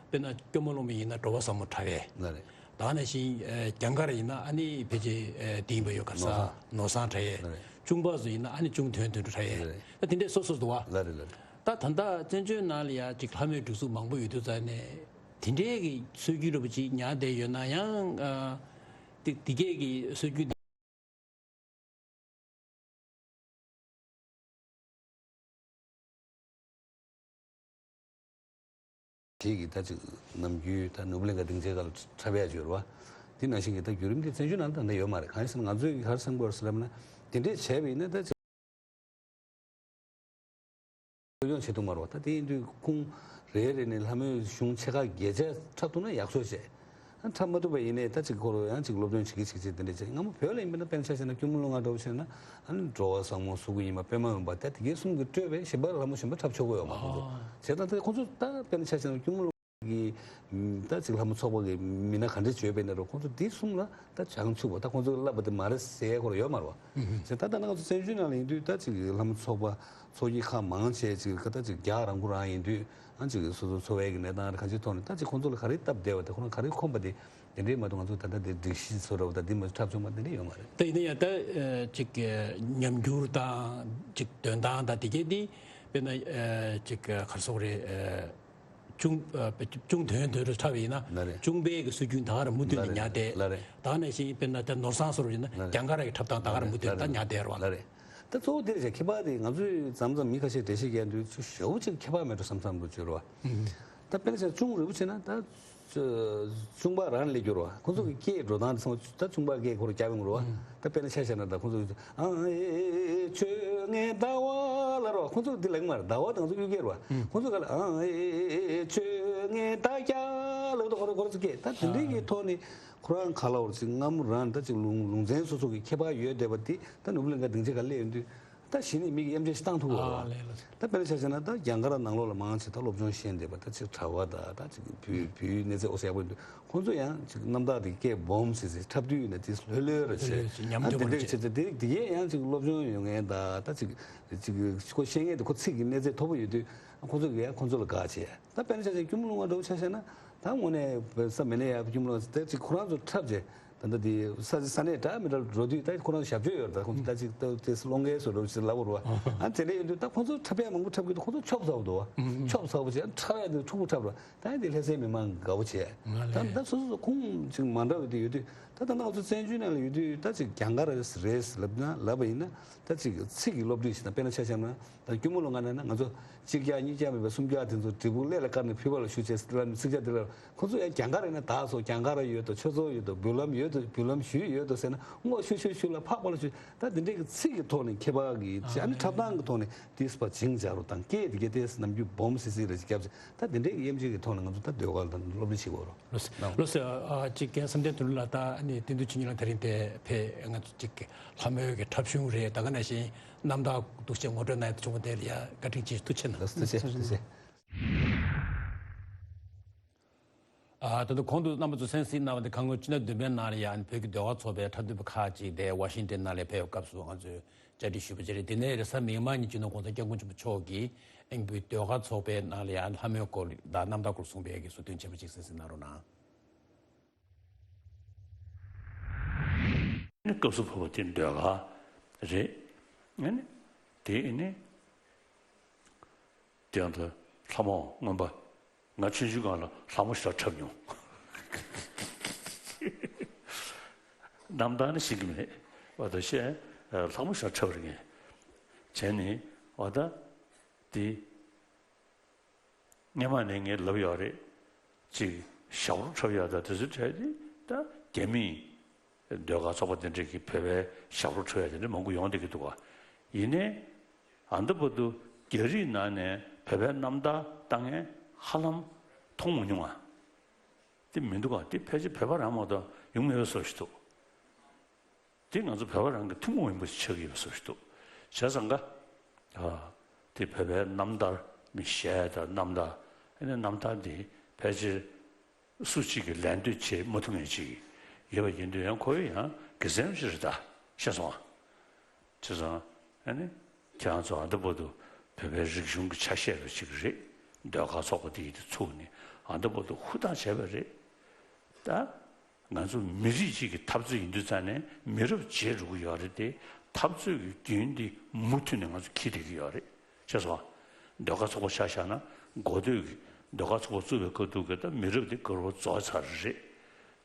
དཔེར་ན་སྐྱོར་མོ་སློབ་མ་ཡིན་ན་འགྲོ་བ་ཟབ་མོ་འཁྲབ་ཡས། ལགས་རེད། ད་ག་ནང་བཞིན་ཨེ་རྒྱ་གར་ཡིན་ན་ཨ་ནི་ཕལ་ཆེར་ཨེ་དེ་ཡིན་པ་ཡོད། ག་ས་ནོར་བཟང་། ནོར་བཟང་འཁྲབ་ཡས། ལགས་རེད། གཅུང་པ་ཚོ་ཡིན་ན་ཨ་ནི་གཅུང་དོན་དོན་གྲུབ་འཁྲབ་ཡས། ལགས་རེད། ད་དེ་འདྲས་སོ་སོ་འདུག་བ། ལགས་རེད། ལགས་རེད། ད་ད་ལྟ་བཙན་བྱོལ་ནང་ལ་ཡ་ཅིག་ལྷ་མོའི་སྒྲིག་འཛུགས་མང་པོ་ཡོད་དུས་ཙ་ནས་དེ་འདྲས་ཀྱི་སྲོལ་རྒྱུན་འདྲ་པོ་ཅིག་ཉར་བསྡད་ཡོད་ན་ཡང་། ཨ་དེ་དེ་གས་ཀྱི་སྲོལ་རྒྱུན་དེ། དེ་གི་ད་ཅིག་ནམ་རྒྱུན་ད་ནོར་བུ་གླིང་ག་སྡིངས་ཆའི་སྒང་ལ་འཁྲབ་ཡ་ཅིག་ཡོད་རེད་བ། དེ་ནང་བཞིན་གྱི་ད་བརྒྱུད་རིམ་དེ་བཙན་བྱོལ་ནང་ད་ལྟ་ཡོད་མ་རེད། གང་ཡིན་ཟེར་ན་ང་ཚོའི་ག་རེ་བསམ་དགོས་རེད་ཟེར་ལབ་ན། དེ་འདྲས་བྱས་པ་ཡིན་ན་ད་ཅིག་སློབ་སྦྱོང་བྱེད་ཐུབ་མ་རེད་བ། ད་དེ་ཡིན་དུས་ཁོང་རེ་རེ་ནས་ལྷ་མོའི་གཞུང་ཆེ་ཁག་བརྒྱད་ཆ་འཁྲབ་ཐུབ་ན་ཡག་ཤོས་བྱས། འཁྲབ་མ་ཐུབ་པ་ཡིན་ནའི་ད་ཅིག་ཁོ་རང་ཡང་ཅིག་སློབ་སྦྱོང་བྱེད་ཀྱི་བྱེད་ཀྱི་དེ་འདྲ་བྱེད། སྔ་མོ་བོད་ལ་ཡིན་པ་ན་དཔེར་ན་ཆ་བཞག་ན་སྐྱོར་མོ་ལོ་ལྔ་འདྲ་བོ་བྱས་ན། ཨ་ནི་འགྲོ་བ་ཟབ་མོ་གཟུགས་ཀྱི་ཉི་མ་པདྨ་འོད་འབར། ད་དེ་གའི་གསུམ་གྱིས་སྤྲོས་པའི་གཞན་པ་ལྷ་མོ་གཞན་པ་འཁྲབ་ཆོག་གི་ཡོད་མ། ཁོང་ཚོ་བྱས་ཙང་ད་ཁོང་ཚོ་ད་དཔེར་ན་ཆ་བཞག་ན་སྐྱོར་མོ་ལོ་གི་ད་ཅིག་ལྷ་མོ་ཚོགས་པ་གི་མི་སྣ་ག་འདྲ་བྱོས་པ་ཡིན་ན་རུང་། ཁོང་ཚོ་འདི་གསུམ་ལ་ད་བྱང་ཆུབ་པ། ད་ཁོང་ཚོ་གིས་བསླབ་པ་དེ་མ་རེད་ཟེར་ཁོ་རང་ཡོད་མ་རེད་བ། བྱས་ད་ད་ནང་ང་ཚོ་བཙན་བྱོལ་ནང་ལ་ཡིན་དུས་ད་ཅིག་ལྷ་མོ་ཚོགས་པ་ཚོགས་ཀྱི་ཁག་མང་ཆེ་ཅིག་ད་ཅིག་རྒྱག་རང་ཁུ་རང་ཡིན་དུས། ཨ་ཅིག་སོ་སོ་འཚོ་བའི་གི་གནས་སྟངས་རེད། གང་ཅིའི་ཐོག་ནས་ད་ཅིག་ཁོང་ཚོ་ལ་ག་རེ་སྟབས་བདེ་བ་དེ་ཁོ་རང་ག་རེ་ཁོམ་པ་དེ་དེ་འདྲའི་མ་གཏོགས་ང་ཚོ་ད་ལྟ་དེ་སྒྲིག་གཞི་བཟོ་འདྲ་བོ་དང་འདི་མ་འཁྲབ་ཆོག་མ་དེ་འདྲ་ཡོད་མ་རེད། ད་ཡིན་ན་ཡང་ད་ཨ་ཅིག་ཉམས་འགྱུར་དང་ཅིག་འདོན་སྟངས་དང་དེ་གས་འདི་དཔེར་ན་ཨ་ཅིག་ག་རེ་ཟེར་དགོས་རེད། ཨ་གཅུང་ཨ་གཅུང་དོན་དོན་དུ་འཁྲབ་པ་ཡིན་ན། ལགས་རེད། གཅུང་པའི་གི་སྲོལ་རྒྱུན་ད་ག་རང་མུ་མཐུད་ནས་ཉར་བསྡད། ལགས་རེད། ད་ག་ནང་བཞིན་དཔེར་ན་ད་ནོར་བཟང་སོགས་ཡིན་ན། ལགས་རེད། རྒྱ་གར་གྱི་འཁྲབ་སྟངས་ད་ག་རང་མུ་མཐུད་ད་ཉར་བསྡད་རེད་བ། ལགས་རེད། ད་གཙོ་བོ་དེ་རེད་བྱས། ཁྱད་པར་དེ་ང་ཚོས་མཚམས་མཚམས་མི་ཁ་ཤས་འགྲེལ་བཤད་རྒྱག་དུས་ཅིག་ཞེ་པོ་ཅིག་ཁྱད་པར་མེད་འགྲོ་བསམ་བསམ་འགྲོ་བྱེད་རེད་བ། ད་དཔེར་ན་ཆ་བཞག་གཅུང་རིལ་བུ་བྱས་ན་ད་གཅུང་པ་རང་སླེབས་རྒྱུ་རེད་བ། ཁོང་ཚོ་གི་སྐད་འགྲོ་སྟངས་དེ་ཚང་མ་ད་གཅུང་པ་སྐད་ཁོ་རང་རྒྱག་ཡོང་རེད་བ། ད་དཔེར་ན་ཆ་བཞག་ན་ད་ཁོང་ཚོ་གི་ཨང་ཨེ་ཨེ་ཨེ་ཆོས་ངན་ཟླ་བ་ལ་རེད་བ། ཁོང་ཚོ་གི་འདི་ལབ་ཀྱི་མ་རེད། ཟླ་བ་དེ་ང་ཚོ་གཡུ་སྐད་རེད་བ། ཁོང་ཚོ་ག་ལ་ཨང་ཨེ་ཨེ་ཨེ་ཨེ་ཆོས་ངན་ཟླ་རྒྱ་ལབ་ད་ཁོ་རང་ཁོ་རང་ཚོ་སྐད་ད་དེ་འདྲའི་གི་ཐོག་ནས། ཁོ་རང་ག་ལ་བར་ཅིག་སྔ་མོ་རང་ད་ཅིག་ལུང་ལུང་ཚན་སོ་སོ་གི་ཁྱད་པར་ཡོད་བསྡད་པ་འདི་ད་ནོར་བུ་གླིང་ག་སྡིངས་ཆའི་སྒང་སླེབས་ཡོང་དུས་ད་གཞི་ནས་མི་གིས་དབྱེ་འབྱེད་ཞིག་བཏང་ཐུབ་ཀྱི་ཡོད་རེད་བ། ཨ་ལས་ལགས། ད་དཔེར་ན་ཆ་བཞག་ན་ད་རྒྱ་གར་ནང་ལོགས་ལ་མང་ཆེ་ད་སློབ་སྦྱོང་ཤེས་བསྡད་པ་ད་ཅིག་གྲྭ་པ་དང་ད་ཅིག་བོད་བོད་ཡིག་གནས་ཚད་ཨོ་ཙམ་ཡག་པོ་ཡོད་དུས་ཁོང་ཚོ་ཡང་ཅིག་རྣམ་དག་དེ་སྐད་སྦོམ་ཟེར་ཟེར་འཁྲབ་དུས་ཡིན་ན་དེ་ལྷོད་ལྷོད་ར་བྱས། ལྷོད་ལྷོད་བྱས་ཉམས་ཨ་དོད་པོ་དེ་འདྲ་ར་བྱས། བྱས་ཙང་དེ་དེ་གས་ཡང་ཅིག་སློབ་སྦྱོང་ཡོད་མཁན་ད་ད་ཅིག་ཅིག་ཁོ་ཤེས་མཁན་དེ་ཁོ་ཚིག་གི་གནས་ཚད་མཐོ་པོ་ཡོད་དུས་ཁོང་ཚོ་གིས་ཡང་ཁོང་ཚོ་ལ་དགའ་བྱས། ད་དཔེར་ན་ཆ་བཞག་སྐྱོར་མོ་ལོ་ལྔ་འདྲ་བོ་ཆ་བཞག་ན། ད་དངོས་གནས་ས་མེད་ནས་ཡར་སྐྱོར་མོ་ལོ་ལྔ་དེ་ཅིག་ཁོ་རང་ཚོ་འཁྲབ་བྱས། ད་ལྟ་དེ་ས་ས་གནས་འདྲ་མི་འདྲ་འགྲོ་དུས་ད་ཁོ་རང་ཚོ་ཞབས་ཕྱི་ཡོད་རེད། ད་ཁོང་ཚོ་ད་ཅིག་ད་དེ་སློང་མཁན་བཟོ་འདྲ་བོ་ཞིག་ལབ་དགོས་རེད་བ། ཨ་དེ་འདྲ་ཡིན་དུས་ད་ཁོང་ཚོ་འཁྲབ་ཡ་མང་པོ་འཁྲབ་གི་འདུག་ཁོང་ཚོ་ཆོབ་ཚ་པོ་འདུག་བ། ཆོབ་ཚ་པོ་བྱས། འཁྲབ་ཡ་དེ་འཁྲུག་པོ་འཁྲབ་རེད་བ། ད་ཡིན་དེ་ལྷ་སའི་མི་མང་དགའ་པོ་བྱས། ད་ད་སོ་སོ་ཁུངས་ཅིག་མ་འདྲ་བའི་དེ་ཡོད་དུས་ད་ད་ང་ཚོ་བཙན་བྱོལ་ནང་ལ་ཡོད་དུས་ད་ཅིག་རྒྱ་གར་རེད་ལབ་ན་ལབ་པ་ཡིན་ན། ད་ཅིག་ཚིག་གི་སློབ་ཁྲིད་ཞིག་དང་། དཔེར་ན་ཆ་བཞག་ན་ད་སྐྱོར་མོ་ལོ་ལྔ་ནང་ན་ང་ཚོ་གཅིག་བརྒྱ་གཉིས་བརྒྱ་མེད་པའི་སུམ་བརྒྱ་དེ་ཚོ་འབྲས་བུ་ཀླད་ལ་བཀར་ནས་ཕུལ་བ་ལ་ཞུ་བྱས་ཟེར་ལབ་ནས་ཚིག་བརྒྱ་དེ་ལ་ཁོ་ཚོ་ཡང་རྒྱ་གར་ཡིན་ན་ད་སོ་རྒྱ་གར་ཡོད་དོ། ཆོས་ཚོགས་ཡོད་དོ། འབུལ་ལམ་ཡོད་དོ། འབུལ་ལམ་ཞུས་ཡོད་དོ་ཟེར་ན་སྔོ་ཤུ་ཤུ་ཤུ་ལ་ཕག་པ་ལ་ཞུ། ད་དེ་འདྲའི་གི་ཚིག་གི་ཐོག་ནས་ཁྱད་པར་གྱི་ཨ་ནི་འཁྲབ་སྟངས་ཀྱི་ཐོག་ནས་ཏིས་པ་བྱིང་བྱ་རུ་དང་སྐད་དེ་གའི་ཏེས་ནམ་རྒྱུན་སྦོམ་སི་སི་རེ་ཞིག་བརྒྱབ་ཚེ་ད་དེ་འདྲའི་གི་དབྱེ་འབྱེད་ཀྱི་ཐོག་ནས་ང་ཚོ་ད་ཟློས་གར་དང་སློབ་གཉེར་བྱེད་དགོས་རོ། ལགས་སོ། ལགས་སོ། ཨ་ཅིག་རྒན་བསམ་གཏན་དོན་གྲུབ་ལགས། ད་ཨ་ནི་བསྟན་འཛིན་ཆོས་ཉིད་ལགས་དེ་རིང་དེ་ཕེབས། ང་ཚོ་ཅིག་ལྷ་མོའི་གི་འཁྲབ་གཞུང་རེད། ད་ག་ནང་བཞིན་ རྣམ་ཐར་འདུག་སེ་ངོ་སྤྲོད་གནང་ཡ་དེ་བྱུང་བ་དེ་ལ་ཡ་བཀའ་དྲིན་ཆེ་ཞུ། ཐུགས་རྗེ་གནང་། ཐུགས་རྗེ་ཆེ། ཐུགས་རྗེ་ཆེ། ཨ། ད་དུང་གོང་དུ་རྣམ་པ་ཚོ་གསན་གཟིགས་གནང་བ་དེ་གང་ལོ་ཕྱི་ཟླ་བདུན་པའི་ནང་ལ་ཡང་བོད་ཀྱི་ཟློས་གར་ཚོགས་པའི་འཁྲབ་སྟོན་པ་ཁག་ཅིག་དེ་ཝ་ཤིང་ཏན་ནང་ལ་ཕེབས་པའི་སྐབས་སུ་ང་ཚོས་བཅར་འདྲི་ཞུས་པ་བཅས་རེད། དེ་ནས་རེས་གཟའ་མིག་དམར་ཉིན་སྤྱི་ནོར་༸གོང་ས་༸སྐྱབས་མགོན་ཆེན་པོ་མཆོག་གིས་ཨིན་བོད་ཟློས་གར་ཚོགས་པའི་ནང་ལ་ཡང་ལྷ་མོའི་སྐོར་དང་རྣམ་ཐར་སྐོར་གསུངས་པའི་གི་གསུང་དོན་ཆེན་པོ་ཅིག་གསན་གཟིགས་གནང་རོགས་གནང་། ནི་སྐབས་སུ་བབ་པ་དེ་ཟློས་གར་རེད། ཨ་ནི་དེ་ཨ་ནི་དེ་ཡང་དུ་ལྷ་མོ་རྔོན་པ། ང་ཆུང་ཆུང་སྒང་ལ་ལྷ་མོ་ཞེ་དྲག་འཁྲབ་མྱོང་། རྣམ་ཐར་ནི་ཤེས་ཀྱི་མེད། འོ་ད་བཤད། ལྷ་མོ་ཞེ་དྲག་འཁྲབ་རེད་ངས། བྱས་ནས་འོ་ད་དེ། སྔན་མ་ནས་ངས་ལབ་ཡོད་རེད། ཅིག་ཞབས་བྲོ་འཁྲབ་ཡག་དང་དེ་ཚོའི་གྲས་དེ་ད་རྒྱ་མིའི་ཟློས་གར་ཚོགས་པ་དེ་འདྲས་ཀྱིས་བོད་པའི་ཞབས་བྲོ་འཁྲབ་ཡག་དེ་འདྲ་མང་པོ་ཡོང་བསྡད་ཀྱི་འདུག་ག་ཡིན་ནའི་ཨ་འདི་བར་དུ་རྒྱ་རིགས་ནང་ནས་བོད་པའི་རྣམ་ཐར་བཏང་མཁན་ཧ་ལམ་མཐོང་མ་མྱོང་ང་། དེ་མི་འདུག་ག་དེ་ཕལ་ཆེར་བོད་པ་རང་མ་གཏོགས་ཡོང་མེད་པའི་བཟོ་ཞིག་འདུག་དེ་ང་ཚོ་བོད་པ་རང་གི་ཐུན་མོང་མ་ཡིན་པ་ཞིག་ཆགས་ཀྱི་ཡོད་པའི་བཟོ་ཞིག་འདུག་བྱས་ཙང་ཀ་ཨ། དེ་བོད་པའི་རྣམ་ཐར་མི་གཞས་དང་རྣམ་ཐར། ཨ་ནི་རྣམ་ཐར་འདི་ཕལ་ཆེར་སུ་གཅིག་གིས་ལད་ཟློས་བྱེད་མ་ཐུབ་མཁན་ཅིག་ཡོད་པ་ཡིན་དུས་ཡང་ཁོ་ཡང་དགེ་མཚན་ཞིག་རེད་ད། ཤེས་སོང་ང་། བྱས་ཙང་ཨ་ནི་ཁྱེད་རང་ཚོ་ཨ་འདི་བར་དུ་བོད་པའི་རིག་གཞུང་གི་ཆ་ཤས་རུ་ཅིག་རེད། ཟློས་གར་ཚོགས་པ་འདི་ཡིན་དུས་ཚུགས་ནས་ཨ་འདི་བར་དུ་ཧུར་ཐག་བྱས་པ་རེད་ད། ང་ཚོ་མི་རིགས་གཅིག་གི་འཐབ་རྩོད་ཡིན་དུས་ཙང་ནས་མི་རབས་བརྗེ་འགྲོ་གི་ཡོད་རེད་དེ། འཐབ་རྩོད་ཀྱི་རྒྱུན་འདི་མུ་མཐུད་ནས་ང་ཚོ་འཁྱེར་བསྡད་ཀྱི་ཡོད་རེད། ཤེས་སོང་ང་། ཟློས་གར་ཚོགས་པ་ཆ་བཞག་ན་འགོ་སྟོད་ཀྱི་ཟློས་གར་ཚོགས་པ་བཙུགས་པའི་སྐབས་དུས་ཀྱི་ད་མི་རབས་འདི་ག་རུ་རྫོགས་ཚར་རེད།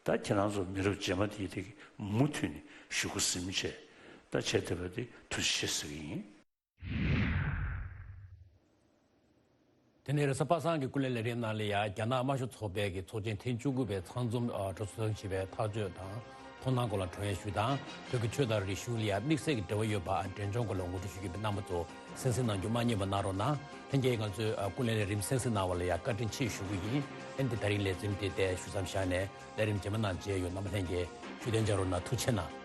ད་ཁྱེད་རང་ཚོ་མི་རབས་རྗེས་མ་དེ་དེ་གི་མུ་མཐུད་ནས་ཞུ་སྒོ་ཟིན་བྱས་ད་བྱས་བསྡད་པ་དེ་ཐུགས་རྗེ་ཆེ་ཟེར་གྱི་ཡིན། དེ་ནས་རེས་གཟའ་པ་སངས་ཀྱི་ཀུན་གླེང་ལས་རིམ་ནང་ལ་ཡང་རྒྱ་ནག་དམར་ཤོག་ཚོགས་པའི་གི་ཚོགས་ཆེན་ཐེངས་བཅུ་དགུ་པའི་ཚང་འཛོམས་ཨ་གྲོས་ཚོགས་བྱས་པའི་ཐག་གཅོད་དང་མཐོང་སྣང་སྐོར་ལ་དྲི་བ་ཞུ་དང་། བོད་ཀྱི་ཆོས་དང་རིག་གཞུང་ལ་ཡང་དམིགས་བསལ་གྱི་འབྲེལ་བ་ཡོད་པའམ་འབྲེལ་ལྗོངས་སྐོར་ལ་ངོ་སྤྲོད་ཞུ་རྒྱུ་ཡིན་པས་རྣམ་པ་ཚོ་གསན་གཟིགས་གནང་རྒྱུ་མ་བསྙེལ་བ་གནང་རོགས་གནང་། ལྷན་རྒྱས་ང་ཚོའི་ཨ་ཀུན་གླེང་ལས་རིམ་གསན་གཟིགས་གནང་བ་ལ་ཡང་བཀའ་དྲིན་ཆེ་ཞུ་གི་ཡིན། ཨ་ནི་དེ་ད་རིང་ལས་རིམ་དེ་དེ་ཞུ་མཚམས་བཞག་ནས་ལས་རིམ་རྗེས་མ་ནང་མཇལ་ཡོང་། རྣམ་པ་ལྷན་རྒྱས་བཞུགས་གདན་འཇགས་རོགས་གནང་། ཐུགས་རྗེ་གནང་།